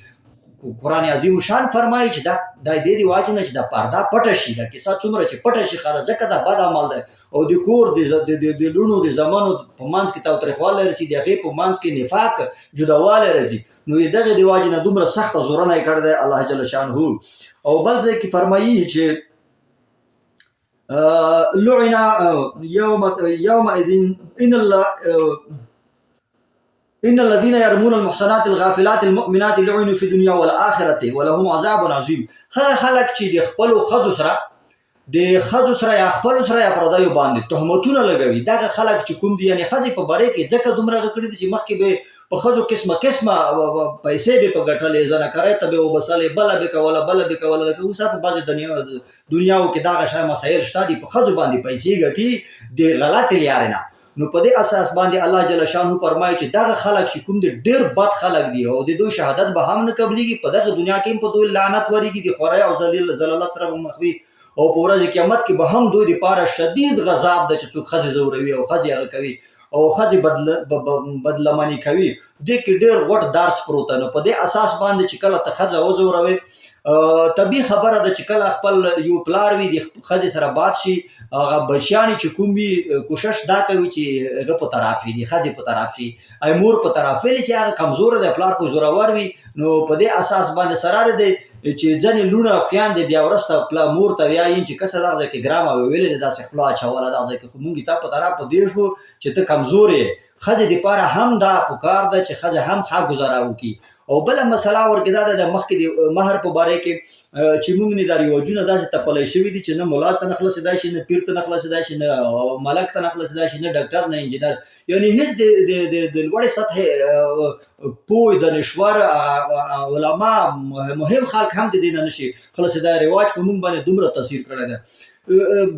قرآن عظیم شان فرمایي چې دا د دې دی واجب نه چې دا پرده پټه شي، دا کیسه څومره چې پټه شي ښه ده، ځکه دا بد عمل دی او د کور د لوڼو د زامنو په منځ کې تاوتریخوالی رسي، د هغې په منځ کې نفاق جداوالی رسي، نو د دغې د واجب نه دومره سخته زورنه یې کړې ده الله جل شانه. او بل ځای کې فرمایي چې لعن يومئذ ان الله ان الذين يرمون المحصنات الغافلات المؤمنات لعنوا في الدنيا والآخرة ولهم عذاب عظيم. هغه خلک چې د خپلو ښځو سره د ښځو سره یا خپلو سره یا پردیو باندې تهمتونه لګوي، دغه خلک چې کوم دي، یعنې ښځې په باره کې ځکه دومره هغه کړي دي چې مخکې به په ښځو قسمه قسمه پیسې به په ګټلې، زنکرۍ ته به وبسلې، بله به کوله، بله به کوله. لکه اوس په بعضې دنیاو کې دغه شی مسایل شته دي، په ښځو باندې پیسې ګټي د غلطې لیارې نه. نو په دې اساس باندې الله جل شانه فرمایي چې دغه خلک چې کوم دي ډېر بد خلک دي او د دوی شهادت به هم نه قبلېږي، په دغه دنیا کې هم په دوی لعنت ورېږي، د خورۍ او ذلالت سره به مخ وي، او په ورځ قیامت کې به هم دوی دپاره شدید غذاب ده چې څوک ښځې ځوروي او ښځې هغه کوي او ښځې بدلمني کوي. دې کې ډېر غټ درس پروت دی. نو په دې اساس باندې چې کله ته ښځه وځوروې، طبیعي خبره ده چې کله خپل یو پلار وي د ښځې سره باد شي، هغه بچیان یې چې کوم وي کوشش دا کوي چې هغه په طرف شي، د ښځې په طرف شي، ای مور په طرف، ویلې چې هغه کمزوره دی، پلار خو زورور وي. نو په دې اساس باندې سره دی چې ځینې لوڼه او خویندې بیا وروسته مور ته وایي چې که څه دغه ځای کې ګرامه وي، ویلې دې داسې خوله اچوله دغه ځای کې، خو مونږ تا په طرف په دې شو چې ته کمزور یې. ښځې دپاره هم دا پکار ده چې ښځه هم ښه ګزاره وکړي. او بله مسله ورکې دا ده د مخکې د مهر په باره کې چې موږ نه دا رواجونه داسې تپلی شوي دي چې نه ملا ته نه خلاصېدای شي، نه پیر ته نه خلاصېدای شي، نه ملک ته نه خلاصېدای شي، نه ډاکټر، نه انجینر، یعنې هېڅ د لوړې سطحې پوه دانشور علما مهم خلک هم د دې نه نشي خلاصېدای. رواج په موږ باندې دومره تاثیر کړی دی.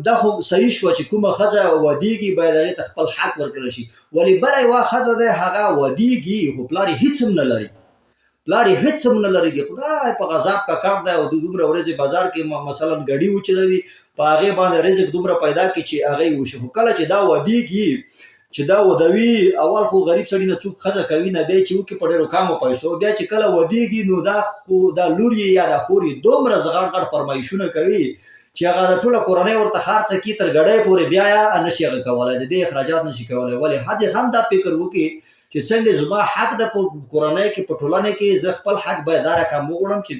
دا خو صحیح شوه چې کومه ښځه ودیږي باید هغې ته خپل حق ورکړل شي، ولې بله یوه ښځه ده هغه ودیږي خو پلار یې هېڅ هم نه لري، پلار یې هېڅ هم نه لري، د خدای په غذاب ککړ دی او د دومره ورځې بازار کې مثلا ګډي وچلوي، په هغې باندې رزق دومره پیدا کړي چې هغه یې وشي. خو کله چې دا ودیږي چې دا ودوي، اول خو غریب سړي نه څوک ښځه کوي نه، بیا چې وکړي په ډېرو کمو پیسو، بیا چې کله ودیږي نو دا خو دا لور یې یا دا خور یې دومره غټ غټ فرمایشونه کوي چې هغه د ټوله کورنۍ ورته خرڅه کړي تر ګډۍ پورې، بیا یې نه شي هغه کولی، د دې اخراجات نه شي کولی. ولې ښځې هم دا فکر وکړي چې څنګه زما حق ده په کورنۍ کې په ټولنه کې، زه خپل حق باید دا رقم وغواړم چې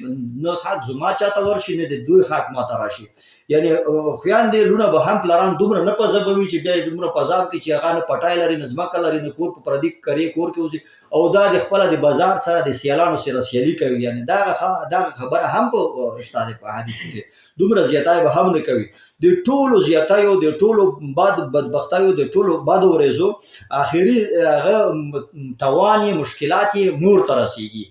نه حق زما چاته ورشي نه د دوی حق ماته راشي. یعنې خویندې لوڼه به هم پلاران دومره نه په ځبوي چې بیا یې دومره په عذاب کړي چې هغه نه پټای لري، نه ځمکه لري، نه کور په پردي کرې کور کې اوسي، او دا د خپله د بازار سره د سیالانو سره سیالي کوي. یعنې دغه خبره هم په شته دی په حدیثو کې، دومره زیاتای به هم نه کوي. د ټولو زیاتیو، د ټولو بد بدبختیو، د ټولو بدو ورځو اخري هغه توان یې مشکلات یې مور ته رسیږي،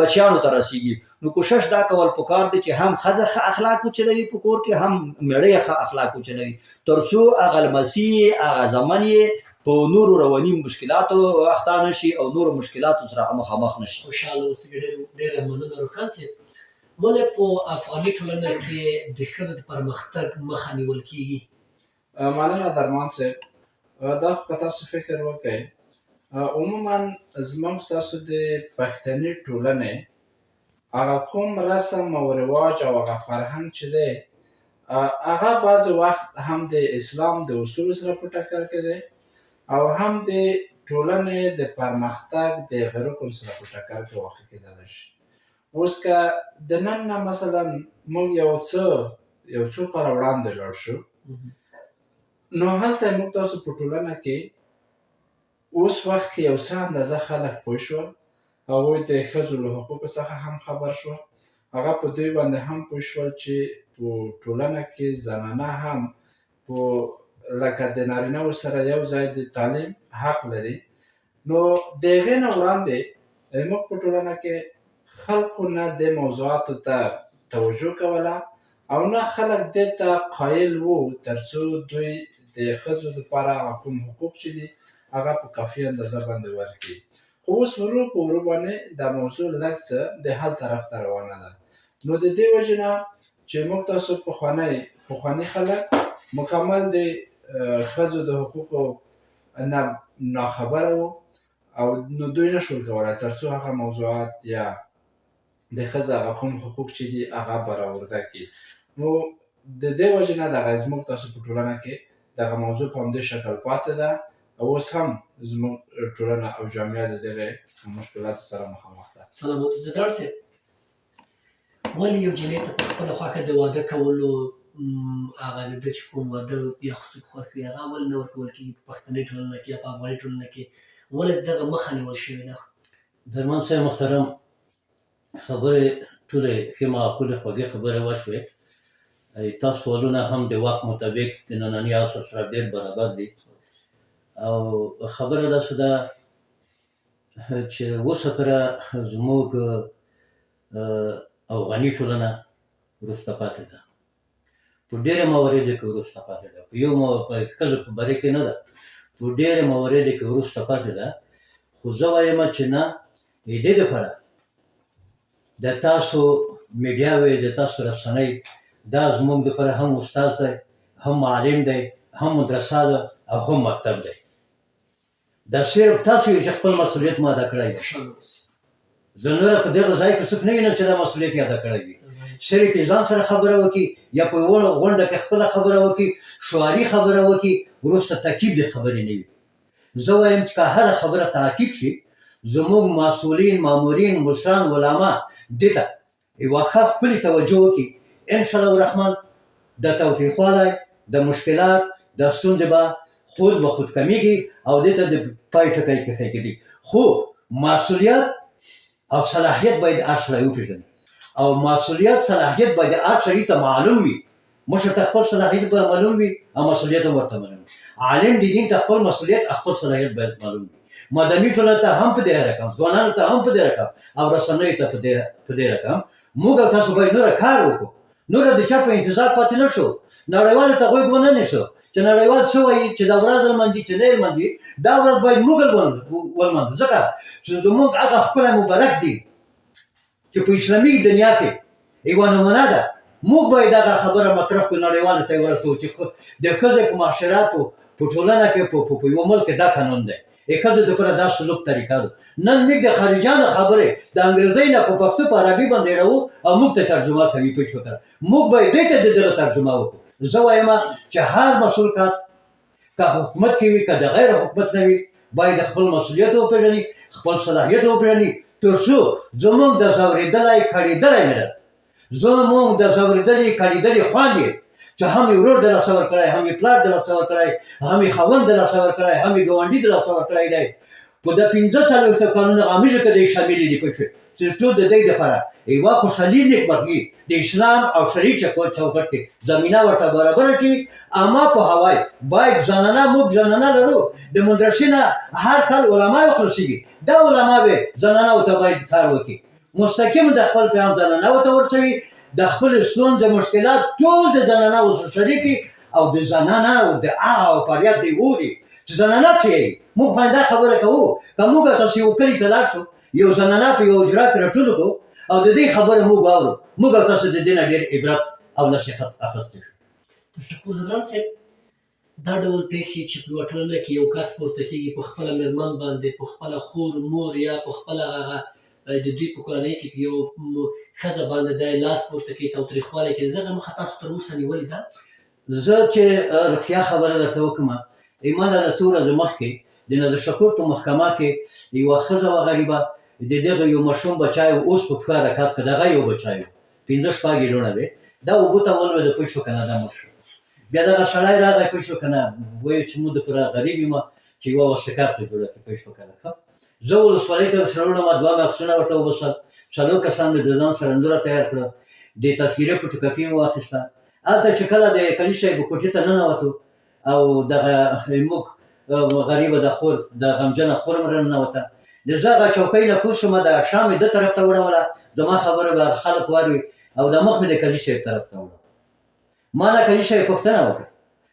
بچیانو ته رسیږي. نو کوشش دا کول پکار دی چې هم ښځه ښه اخلاق وچلوي په کور کې، هم میړه یې ښه اخلاق وچلوي، تر څو هغه لمسی یې هغه زامن یې په نورو رواني مشکلاتو اخته نه شي او نورو مشکلاتو سره مخامخ نه شي. خوشحاله اوسئ ډېره مننه روښان صاحب. ولې په افغاني ټولنه کې د ښځو د پرمختګ مخه نیول کیږي؟ مننه درمان صاحب. دا خو که تاسو فکر وکړئ، عموما زموږ ستاسو د پښتني ټولنې هغه کوم رسم او رواج او هغه فرهنګ چې دی، هغه بعضې وخت هم د اسلام د اصولو سره په ټکر کې دی او هم د ټولنې د پرمختګ د رکن سره په ټکر کې واقع کېدلی شي. اوس که د نن نه مثلا موږ یو څه یو څو کاله وړاندې لاړ شو، نو هلته موږ تاسو په ټولنه کې اوس وخت کې یو څه اندازه خلک پوه شول، هغوی د ښځو له حقوقو څخه هم خبر شول، هغه په دوی باندې هم پوه شول چې په ټولنه کې زنانه هم په لکه د نارینه و سره یو ځای د تعلیم حق لري. نو د هغې نه وړاندې زموږ په ټولنه کې خلکو نه دې موضوعاتو ته توجه کوله او نه خلک دې ته قایل وو ترڅو دوی د ښځو لپاره هغه کوم حقوق چې دي هغه په کافي اندازه باندې ورکړي. خو اوس ورو په ورو باندې دا موضوع لږ څه د حل طرف ته روانه ده. نو د دې وجې نه چې موږ تاسو پخواني خلک مکمل د ښځو د حقوقو نه ناخبره وو او نو دوی نه شول کولای ترڅو هغه موضوعات یا د ښځه هغه کوم حقوق چې دي هغه برآورده کړي. نو د دې وجې نه دغه زموږ تاسو په ټولنه کې دغه موضوع په همدې شکل پاتې ده او اوس هم زموږ ټولنه او جامعه د دغې مشکلاتو سره مخامخ ده. سلامت ځدراڼ صاحب، ولې یو جینۍ ته په خپله خوښه د واده کولو هغه د ده چې کوم واده یا خو څوک خوښ وي هغه ولې نه ورکول کېږي په پښتني ټولنه کې یا په افغاني ټولنه کې ولې دغه مخه نیول شوې ده؟ درمان صاحب محترم، خبرې ټولې ښې معقولې خوږې خبرې وشوې، تاسو سوالونه هم د وخت مطابق د ننني عصر سره ډېر برابر دي او خبره داسې ده چې اوسه پوره زموږ افغاني ټولنه وروسته پاتې ده، په ډېرو مواردو کې وروسته پاتې ده، په یو په ښځو په باره کې نه ده، په ډېرو مواردو کې وروسته پاتې ده. خو زه وایم چې نه، د دې لپاره د تاسو میډیاوې، د تاسو رسنۍ، دا زموږ لپاره هم استاد دی، هم معلم دی، هم مدرسه ده او هم مکتب دی. دا صرف تاسو یې چې خپل مسؤلیت مو ادا کړی دی. زه نوره په دغه ځای کې څوک نه وینم چې دا مسؤلیت یې ادا کړی وي. صرف یې ځان سره خبره وکړي یا په یوه غونډه کې خپله خبره وکړي، شعاري خبره وکړي، وروسته تعقیب د خبرې نه وي. زه وایم چې که هره خبره تعقیب شي، زموږ مسؤلین، مامورین، مشران، علما دې ته یوه ښه ښکلې توجه وکړي، ان شاء الله الرحمن دا تاوتریخوالی، دا مشکلات، دا ستونزې به خود به خود کمیږي او دې ته د پای ټکی کښی کېږي. خو مسؤلیت او صلاحیت باید هر سړی وپېژني او مسؤلیت صلاحیت باید هر سړي ته معلوم وي. مشر ته خپل صلاحیت باید معلوم وي او مسؤلیت هم ورته معلوم وي. عالم د دین ته خپل مسؤلیت او خپل صلاحیت باید معلوم وي. مدني ټولنه ته هم په دې رقم، ځوانانو ته هم په دې رقم او رسنیو ته په دې رقم موږ او تاسو باید نوره کار وکړو. نوره د چا په انتظار پاتې نه شو، نړیوالو ته غوږ ونه نیسو چې نړیوال څه وایي، چې دا ورځ لمانځي چې نه یې لمانځي، دا ورځ باید موږ ولمانځو، ځکه چې زموږ هغه ښکلی مبارک دین چې په اسلامي دنیا کې یوه نمونه ده، موږ باید دغه خبره مطرح کړو، نړیوالو ته یې ورسوو چې د ښځې په معاشره، په ټولنه کې، په یوه ملک کې دا قانون دی، د ښځو لپاره دا سلوک طریقه ده. نن موږ د خارجانو خبرې د انګریزۍ نه په پښتو په عربي باندې اړوو او موږ ته ترجمه کوي پوه شوې که نه؟ موږ باید دوی ته د دغه ترجمه وکړو. زه وایم چې هر مسؤل کس که حکومت کې وي که د غیر حکومت نه وي باید خپل مسؤلیت وپېژني، خپل صلاحیت وپېژني، تر څو زموږ د ځورېدلی کړېدلی ملت، زموږ د ځورېدلې کړېدلې خویندې چې هم یې ورور د لاسه ورکړی، هم یې پلار د لاسه ورکړی، هم یې خاوند د لاسه ورکړی، هم یې ګاونډي د لاسه ورکړی دی، په د 45 کلونو غمیزو کې دی شاملې دي پوه شوې، تر څو د دی لپاره یوه خوشحالي نیکمرغي د اسلام او شرعي چوکاټ کې زمینه ورته برابره شي. اما په هوای باید زنانه، موږ زنانه لرو د مدرسې نه هر کال علما وخلاصېږي، دا علما به زنانه ته باید کار وکړي، مستقیم د خپل پیغام زنانه ته ورسوي، د خپل ستونزې مشکلات ټول د زنانه سره شریک او د زنانه او د هغه او فریاد دی اوري چې چې زنانه څه یې؟ موږ خو دا خبره کوو، که موږ تاسو یو کلي ته لاړ شو، یو زنانه په یو حجره کې راټول کړو او د دې خبره موږ واورو، موږ او تاسو د دې نه ډېر عبرت او نصیحت اخیستی شو. تشکر ځدراڼ صاحب. دا ډول پېښې چې په یوه ټولنه کې یو کس پورته کېږي په خپله مېرمن باندې، په خپله خور، مور یا په خپله هغه د دوی په کورنۍ کې په یو ښځه باندې دی لاس پورته کوي، تاوتریخوالی کوي، د دغه مخه تاسو تر اوسه نیولې ده؟ زه چې رښتیا خبره درته وکړم، ایمانه له څو ورځو مخکې د نظر شکور په محکمه کې یوه ښځه وه غریبه، د دغه یو ماشوم بچی و، اوس په پښه حرکت کړ، دغه یو بچی و، پنځه شپږ یې لوڼه وې، دا اوبو ته ولوېده، پوه شو که نه، دا مړ شو. بیا دغه سړی راغی، پوه شو که نه، وایي چې موږ د پوره غریب یم چې یوه وسیقه ورته جوړه کړي، پوه شو که نه. ښه زه ولسوالۍ ته ورسره وړم، دوه مې عکسونه ورته وبسل، څلور کسان مې د ځان سره نوره تیار کړه، د تذکرې فوټوکاپي مې واخیسته. هلته چې کله د قاضي صاحب کوټې ته ننوتو او دغه موږ غریبه د خور د غمجنه خور هم راننوته، د زه هغه چوکۍ نه کوز شوم، د شا مې ده طرف ته وړوله، زما خبره به خلک واروي او د مخ مې د قاضي صاحب طرف ته وړو. ما نه قاضي صاحب پوښتنه وکړه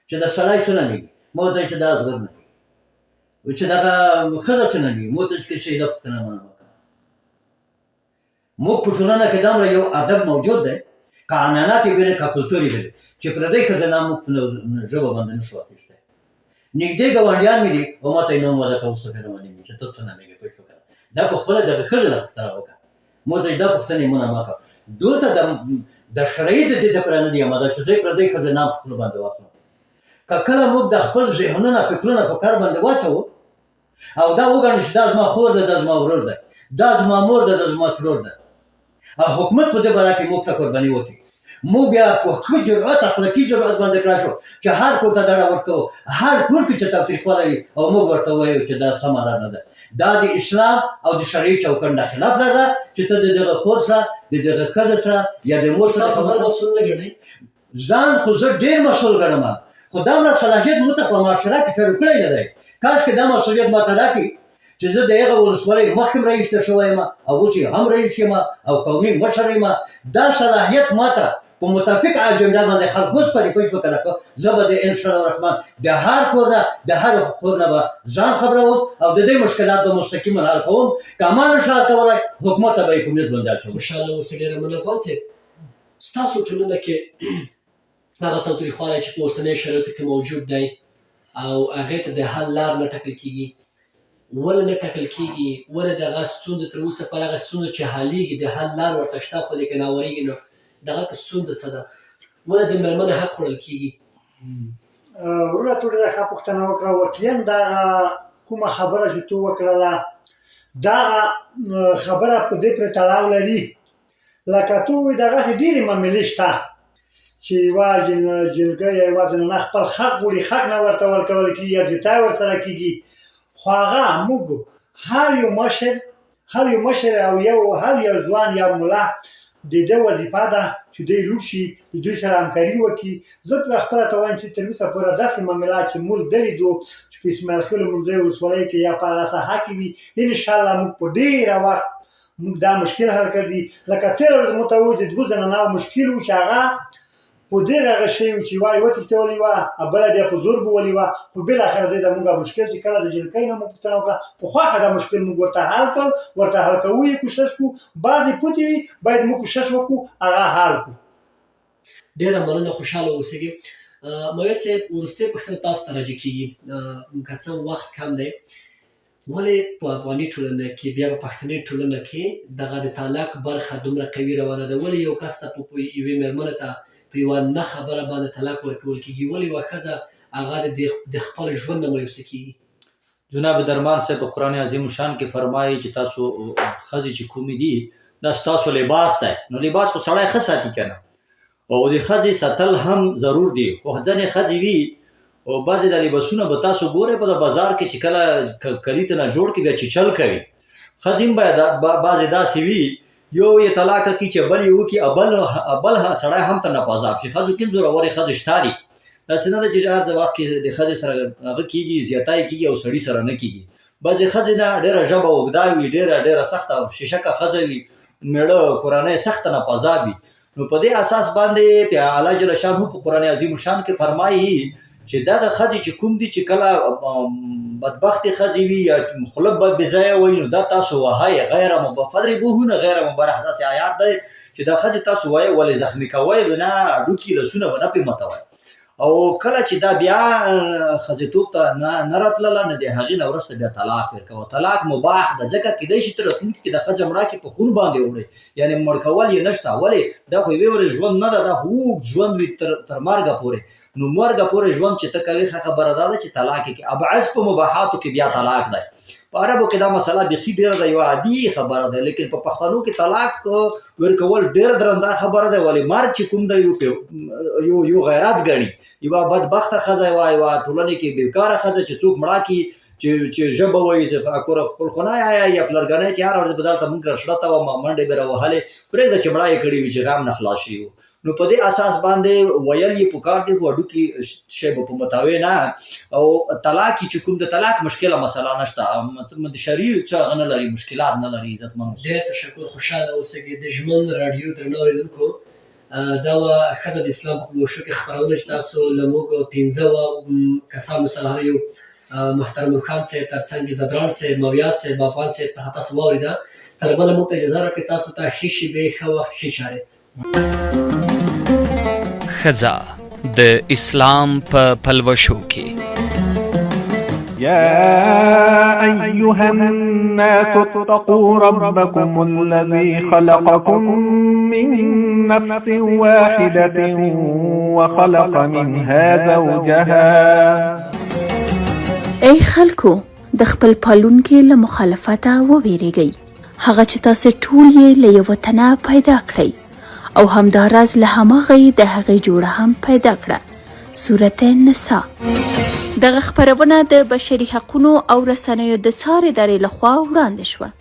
چې د سړی څه نومېږي؟ ما ورته وویل چې دا اصغر نومېږي. چې دغه ښځه څه نومېږي؟ ما ورته وویل چې دا پوښتنه ما نه وکړه. موږ په ټولنه کې دامره یو ادب موجود دی، که عنعنات یې بېلې که کلتور یې بېلې، چې پردۍ ښځه نام موږ په ژبه باندې نه شو اخیستی. نږدې ګاونډیان مې دي او ما ته یې نوم ولټاوه، سفیر باندې چې ته څه نومېږې؟ پوه شو که نه؟ دا په خپله دغه ښځې نه پوښتنه وکړه. مور ته دا پوښتنې مونږ مه کوه. دلته د د شرعي د دې لپاره نه دی آماده چې زه پردۍ ښځې نام په خوله باندې واخلم. که کله موږ د خپل ذهنونه فکرونه په کار باندې واچوو او دا وګڼو چې دا زما خور ده، دا زما ورور ده، دا زما مور ده، دا زما ترور ده، او حکومت په دې باره کې موږ ته قرباني وکړي، موږ بیا په ښه جرأت، اخلاقي جرأت باندې کړای شو چې هر کور ته دړه ورکوو، هر کور کې چې تاوتریخوالی وي او موږ ورته وایو چې دا سمه لار نه ده، دا د اسلام او د شرعي چوکاټ نه خلاف لار ده چې ته د دغه خور سره، د دغه ښځې سره یا د مور سره. تاسو ځان مسؤل نه ګڼئ؟ ځان خو زه ډېر مسؤل ګڼم، خو دومره صلاحیت موږ ته په معاشره کې چا کړی نه دی. کاش که دا مسؤلیت ماته راکړي چې زه د هغه ولسوالۍ مخکې هم رئیس ته شوی یم او اوس یې هم رئیس یم او قومي مشر یم، دا صلاحیت ماته په متفق اجنډا باندې خلک وسپاري، پوه شوې که نه، زه به د انشاءالله الرحمن د هر کور نه د هر کور نه به ځان خبروم او د دې مشکلات به مستقیما حل کوم. که ما نه شو حل کولای، حکومت ته به یې په میز باندې اچوم. خوشحاله اوسئ. ډېره مننه افغان صاحب. ستاسو ټولنه کې هغه تاوتریخوالی چې په اوسنیو شرایطو کې موجود دی او هغې ته د حل لار نه ټاکل کېږي، ولې نه ټاکل کېږي؟ ولې دغه ستونزه تر اوسه پر هغه ستونزه چې حلېږي د حل لار ورته شته خو لیکن هوارېږي نه، دغه که ستونزه څه ده؟ ولې د مېرمنې حق خوړل کېږي؟ وروره تو ډېره ښه پوښتنه وکړه. واقعا دغه کومه خبره چې تو وکړله دا خبره په دې پورې تړاو لري، لکه تو وې دغسې ډېرې معاملې شته چې یوه جلګه یا یوه زنانه خپل حق غواړي، حق نه ورته ورکول کېږي یا جتای ورسره کېږي، خو هغه موږ هر یو مشر، هر یو مشر او یو هر یو ځوان یا ملا د ده وظیفه ده چې دوی لوټ شي، د دوی سره همکاري وکړي. زه پر خپله ته وایم چې تر اوسه پورې داسې معامله چې موږ ده لیدو چې په اسماعیل خېلو منځۍ ولسوالۍ کې یا په هغه ساحه کې وي، انشاءالله موږ په ډېره وخت موږ دا مشکل حل کړ دي. لکه تېره ورځ موږ ته وو د دوه زنانو مشکل وو چې هغه په دې هغه شی وو چې یوه یې وتښتولې وه او بله بیا په زور بولې وه، خو بالاخره دې ته موږ مشکل چې کله د جنکۍ نه موږ پوښتنه وکړه په خوښه دا مشکل موږ ورته حل کړ، ورته حل کوو یې کوشش کوو، بعضې پوتې وي باید موږ کوشش وکړو هغه حل کړو. ډیره مننه، خوشحاله اوسئ. مولوي صاحب وروستۍ پوښتنه تاسو ته راجع کیږي، که څه هم وخت کم دی، ولې په افغاني ټولنه کې بیا په پښتني ټولنه کې دغه د طلاق برخه دومره قوي روانه ده؟ ولې یو کس ته په یوې مېرمنې ته په یوه نه خبره باندې طلاق ورکول کېږي؟ ولې یوه ښځه هغه د خپل ژوند نه مایوسه کېږي؟ جناب درمان صاحب په قرآن عظیم شان کې فرمایي چې تاسو ښځې چې کومې دي دا ستاسو لباس دی، نو لباس خو سړی ښه ساتي که نه، او د ښځې ساتل هم ضرور دي. خو ځینې ښځې وي او بعضې دا لباسونه به تاسو ګورئ په بازار کې چې کله کلي ته نه جوړ کړي بیا چیچل کوي. ښځې هم باید بعضې داسې وي یو یې طلاق کړي چې بل یې وکړي او بل سړی هم ترنه په عذاب شي. ښځو کې هم زورورې ښځې شته دي، داسې نه ده چې هر وخت کې د ښځې سره هغه کېږي زیاتی کېږي او سړي سره نه کېږي. بعضې ښځې نه ډېره ژبه اوږده وي، ډېره ډېره سخته او شیشکه ښځه وي، مېړه کورنۍ سخته نه په عذاب وي. نو په دې اساس باندې په الله جل شانه په قرآن عظیم شان کې فرمایي چې چې دغه ښځې چې کوم دي چې کله بدبختې ښځې وي یا خوله به بې ځایه وایي نو دا تاسو وهئ، غیر فضربوهن غیر مبرح، داسې آیات دی چې دا ښځې تاسو وایي ولې زخمي کوئ به نه، هډوکي لاسونه به نه پرې ماتوئ. او کله چې دا بیا ښځېتوب ته نه راتلله نو د هغې نه وروسته بیا طلاق ورکوه. طلاق مباح ده، ځکه کېدای شي ته راتلونکي کې د ښځه مړه کړې په خون باندې وړې، یعنې مړ کول یې نشته. ولې دا خو یوې ورځې ژوند نه ده، دا خو اوږد ژوند وي تر مرګه پورې. نو مرګه پورې ژوند چې ته کوې ښه خبره دا ده چې طلاق یې کړې. ابعض په مباحاتو کې بیا طلاق دی. په عربو کې دا مسله بیخي ډېره ده، یوه عادي خبره ده، لیکن په پښتنو کې طلاق ورکول ډېره درنده خبره ده. ولې مرګ چې کوم دی یو یو غیرت ګڼي، یوه بدبخته ښځه، یوه یوه ټولنې کې بېکاره ښځه چې څوک مړه کړي چې ژبه وایي چې کوره خپل خو نه آیا یا پلرګنۍ چې هره ورځ به دلته مونږ را شړته وه، منډې به راوهلې، پرېږده چې مړه یې کړې وي چې غم نه خلاص شي. نو په دې اساس باندې ویل یې پکار دی، خو هډوکي شی به په متوې نه. او طلاق چې کوم د طلاق مشکله مسله نشته، د شرعي څه هغه نه لري، مشکلات نه لري. عزتمن اوسئ. ډېر تشکر، خوشحاله اوسئ. د ژمن راډیو درنو اورېدونکو، دا وه ښځه د اسلام په پلوشو کې خپرونه چې تاسو له موږ 5 کسانو سره هر یو محترم روښان صاحب ترڅنګ ځدراڼ صاحب، مویا صاحب، افغان صاحب څخه تاسو واورېده. تر بله موږ ته اجازه راکړئ، تاسو ته ښې شېبې، ښه وخت، ښې چارې. ښځه د اسلام په پلوشو کې. يا أيها الناس اتقوا ربكم الذي خلقكم من نفس واحدة وخلق منها زوجها. ای خلکو، د خپل پالونکي له مخالفته وویریږئ، هغه چې تاسو ټول یې له یوه تنه پیدا کړئ او همداراز له هماغه یې د هغې جوړه هم پیدا کړه. سورت نساء. دغه خپرونه د بشري حقونو او رسنیو د څار ادارې لخوا وړاندې شوه.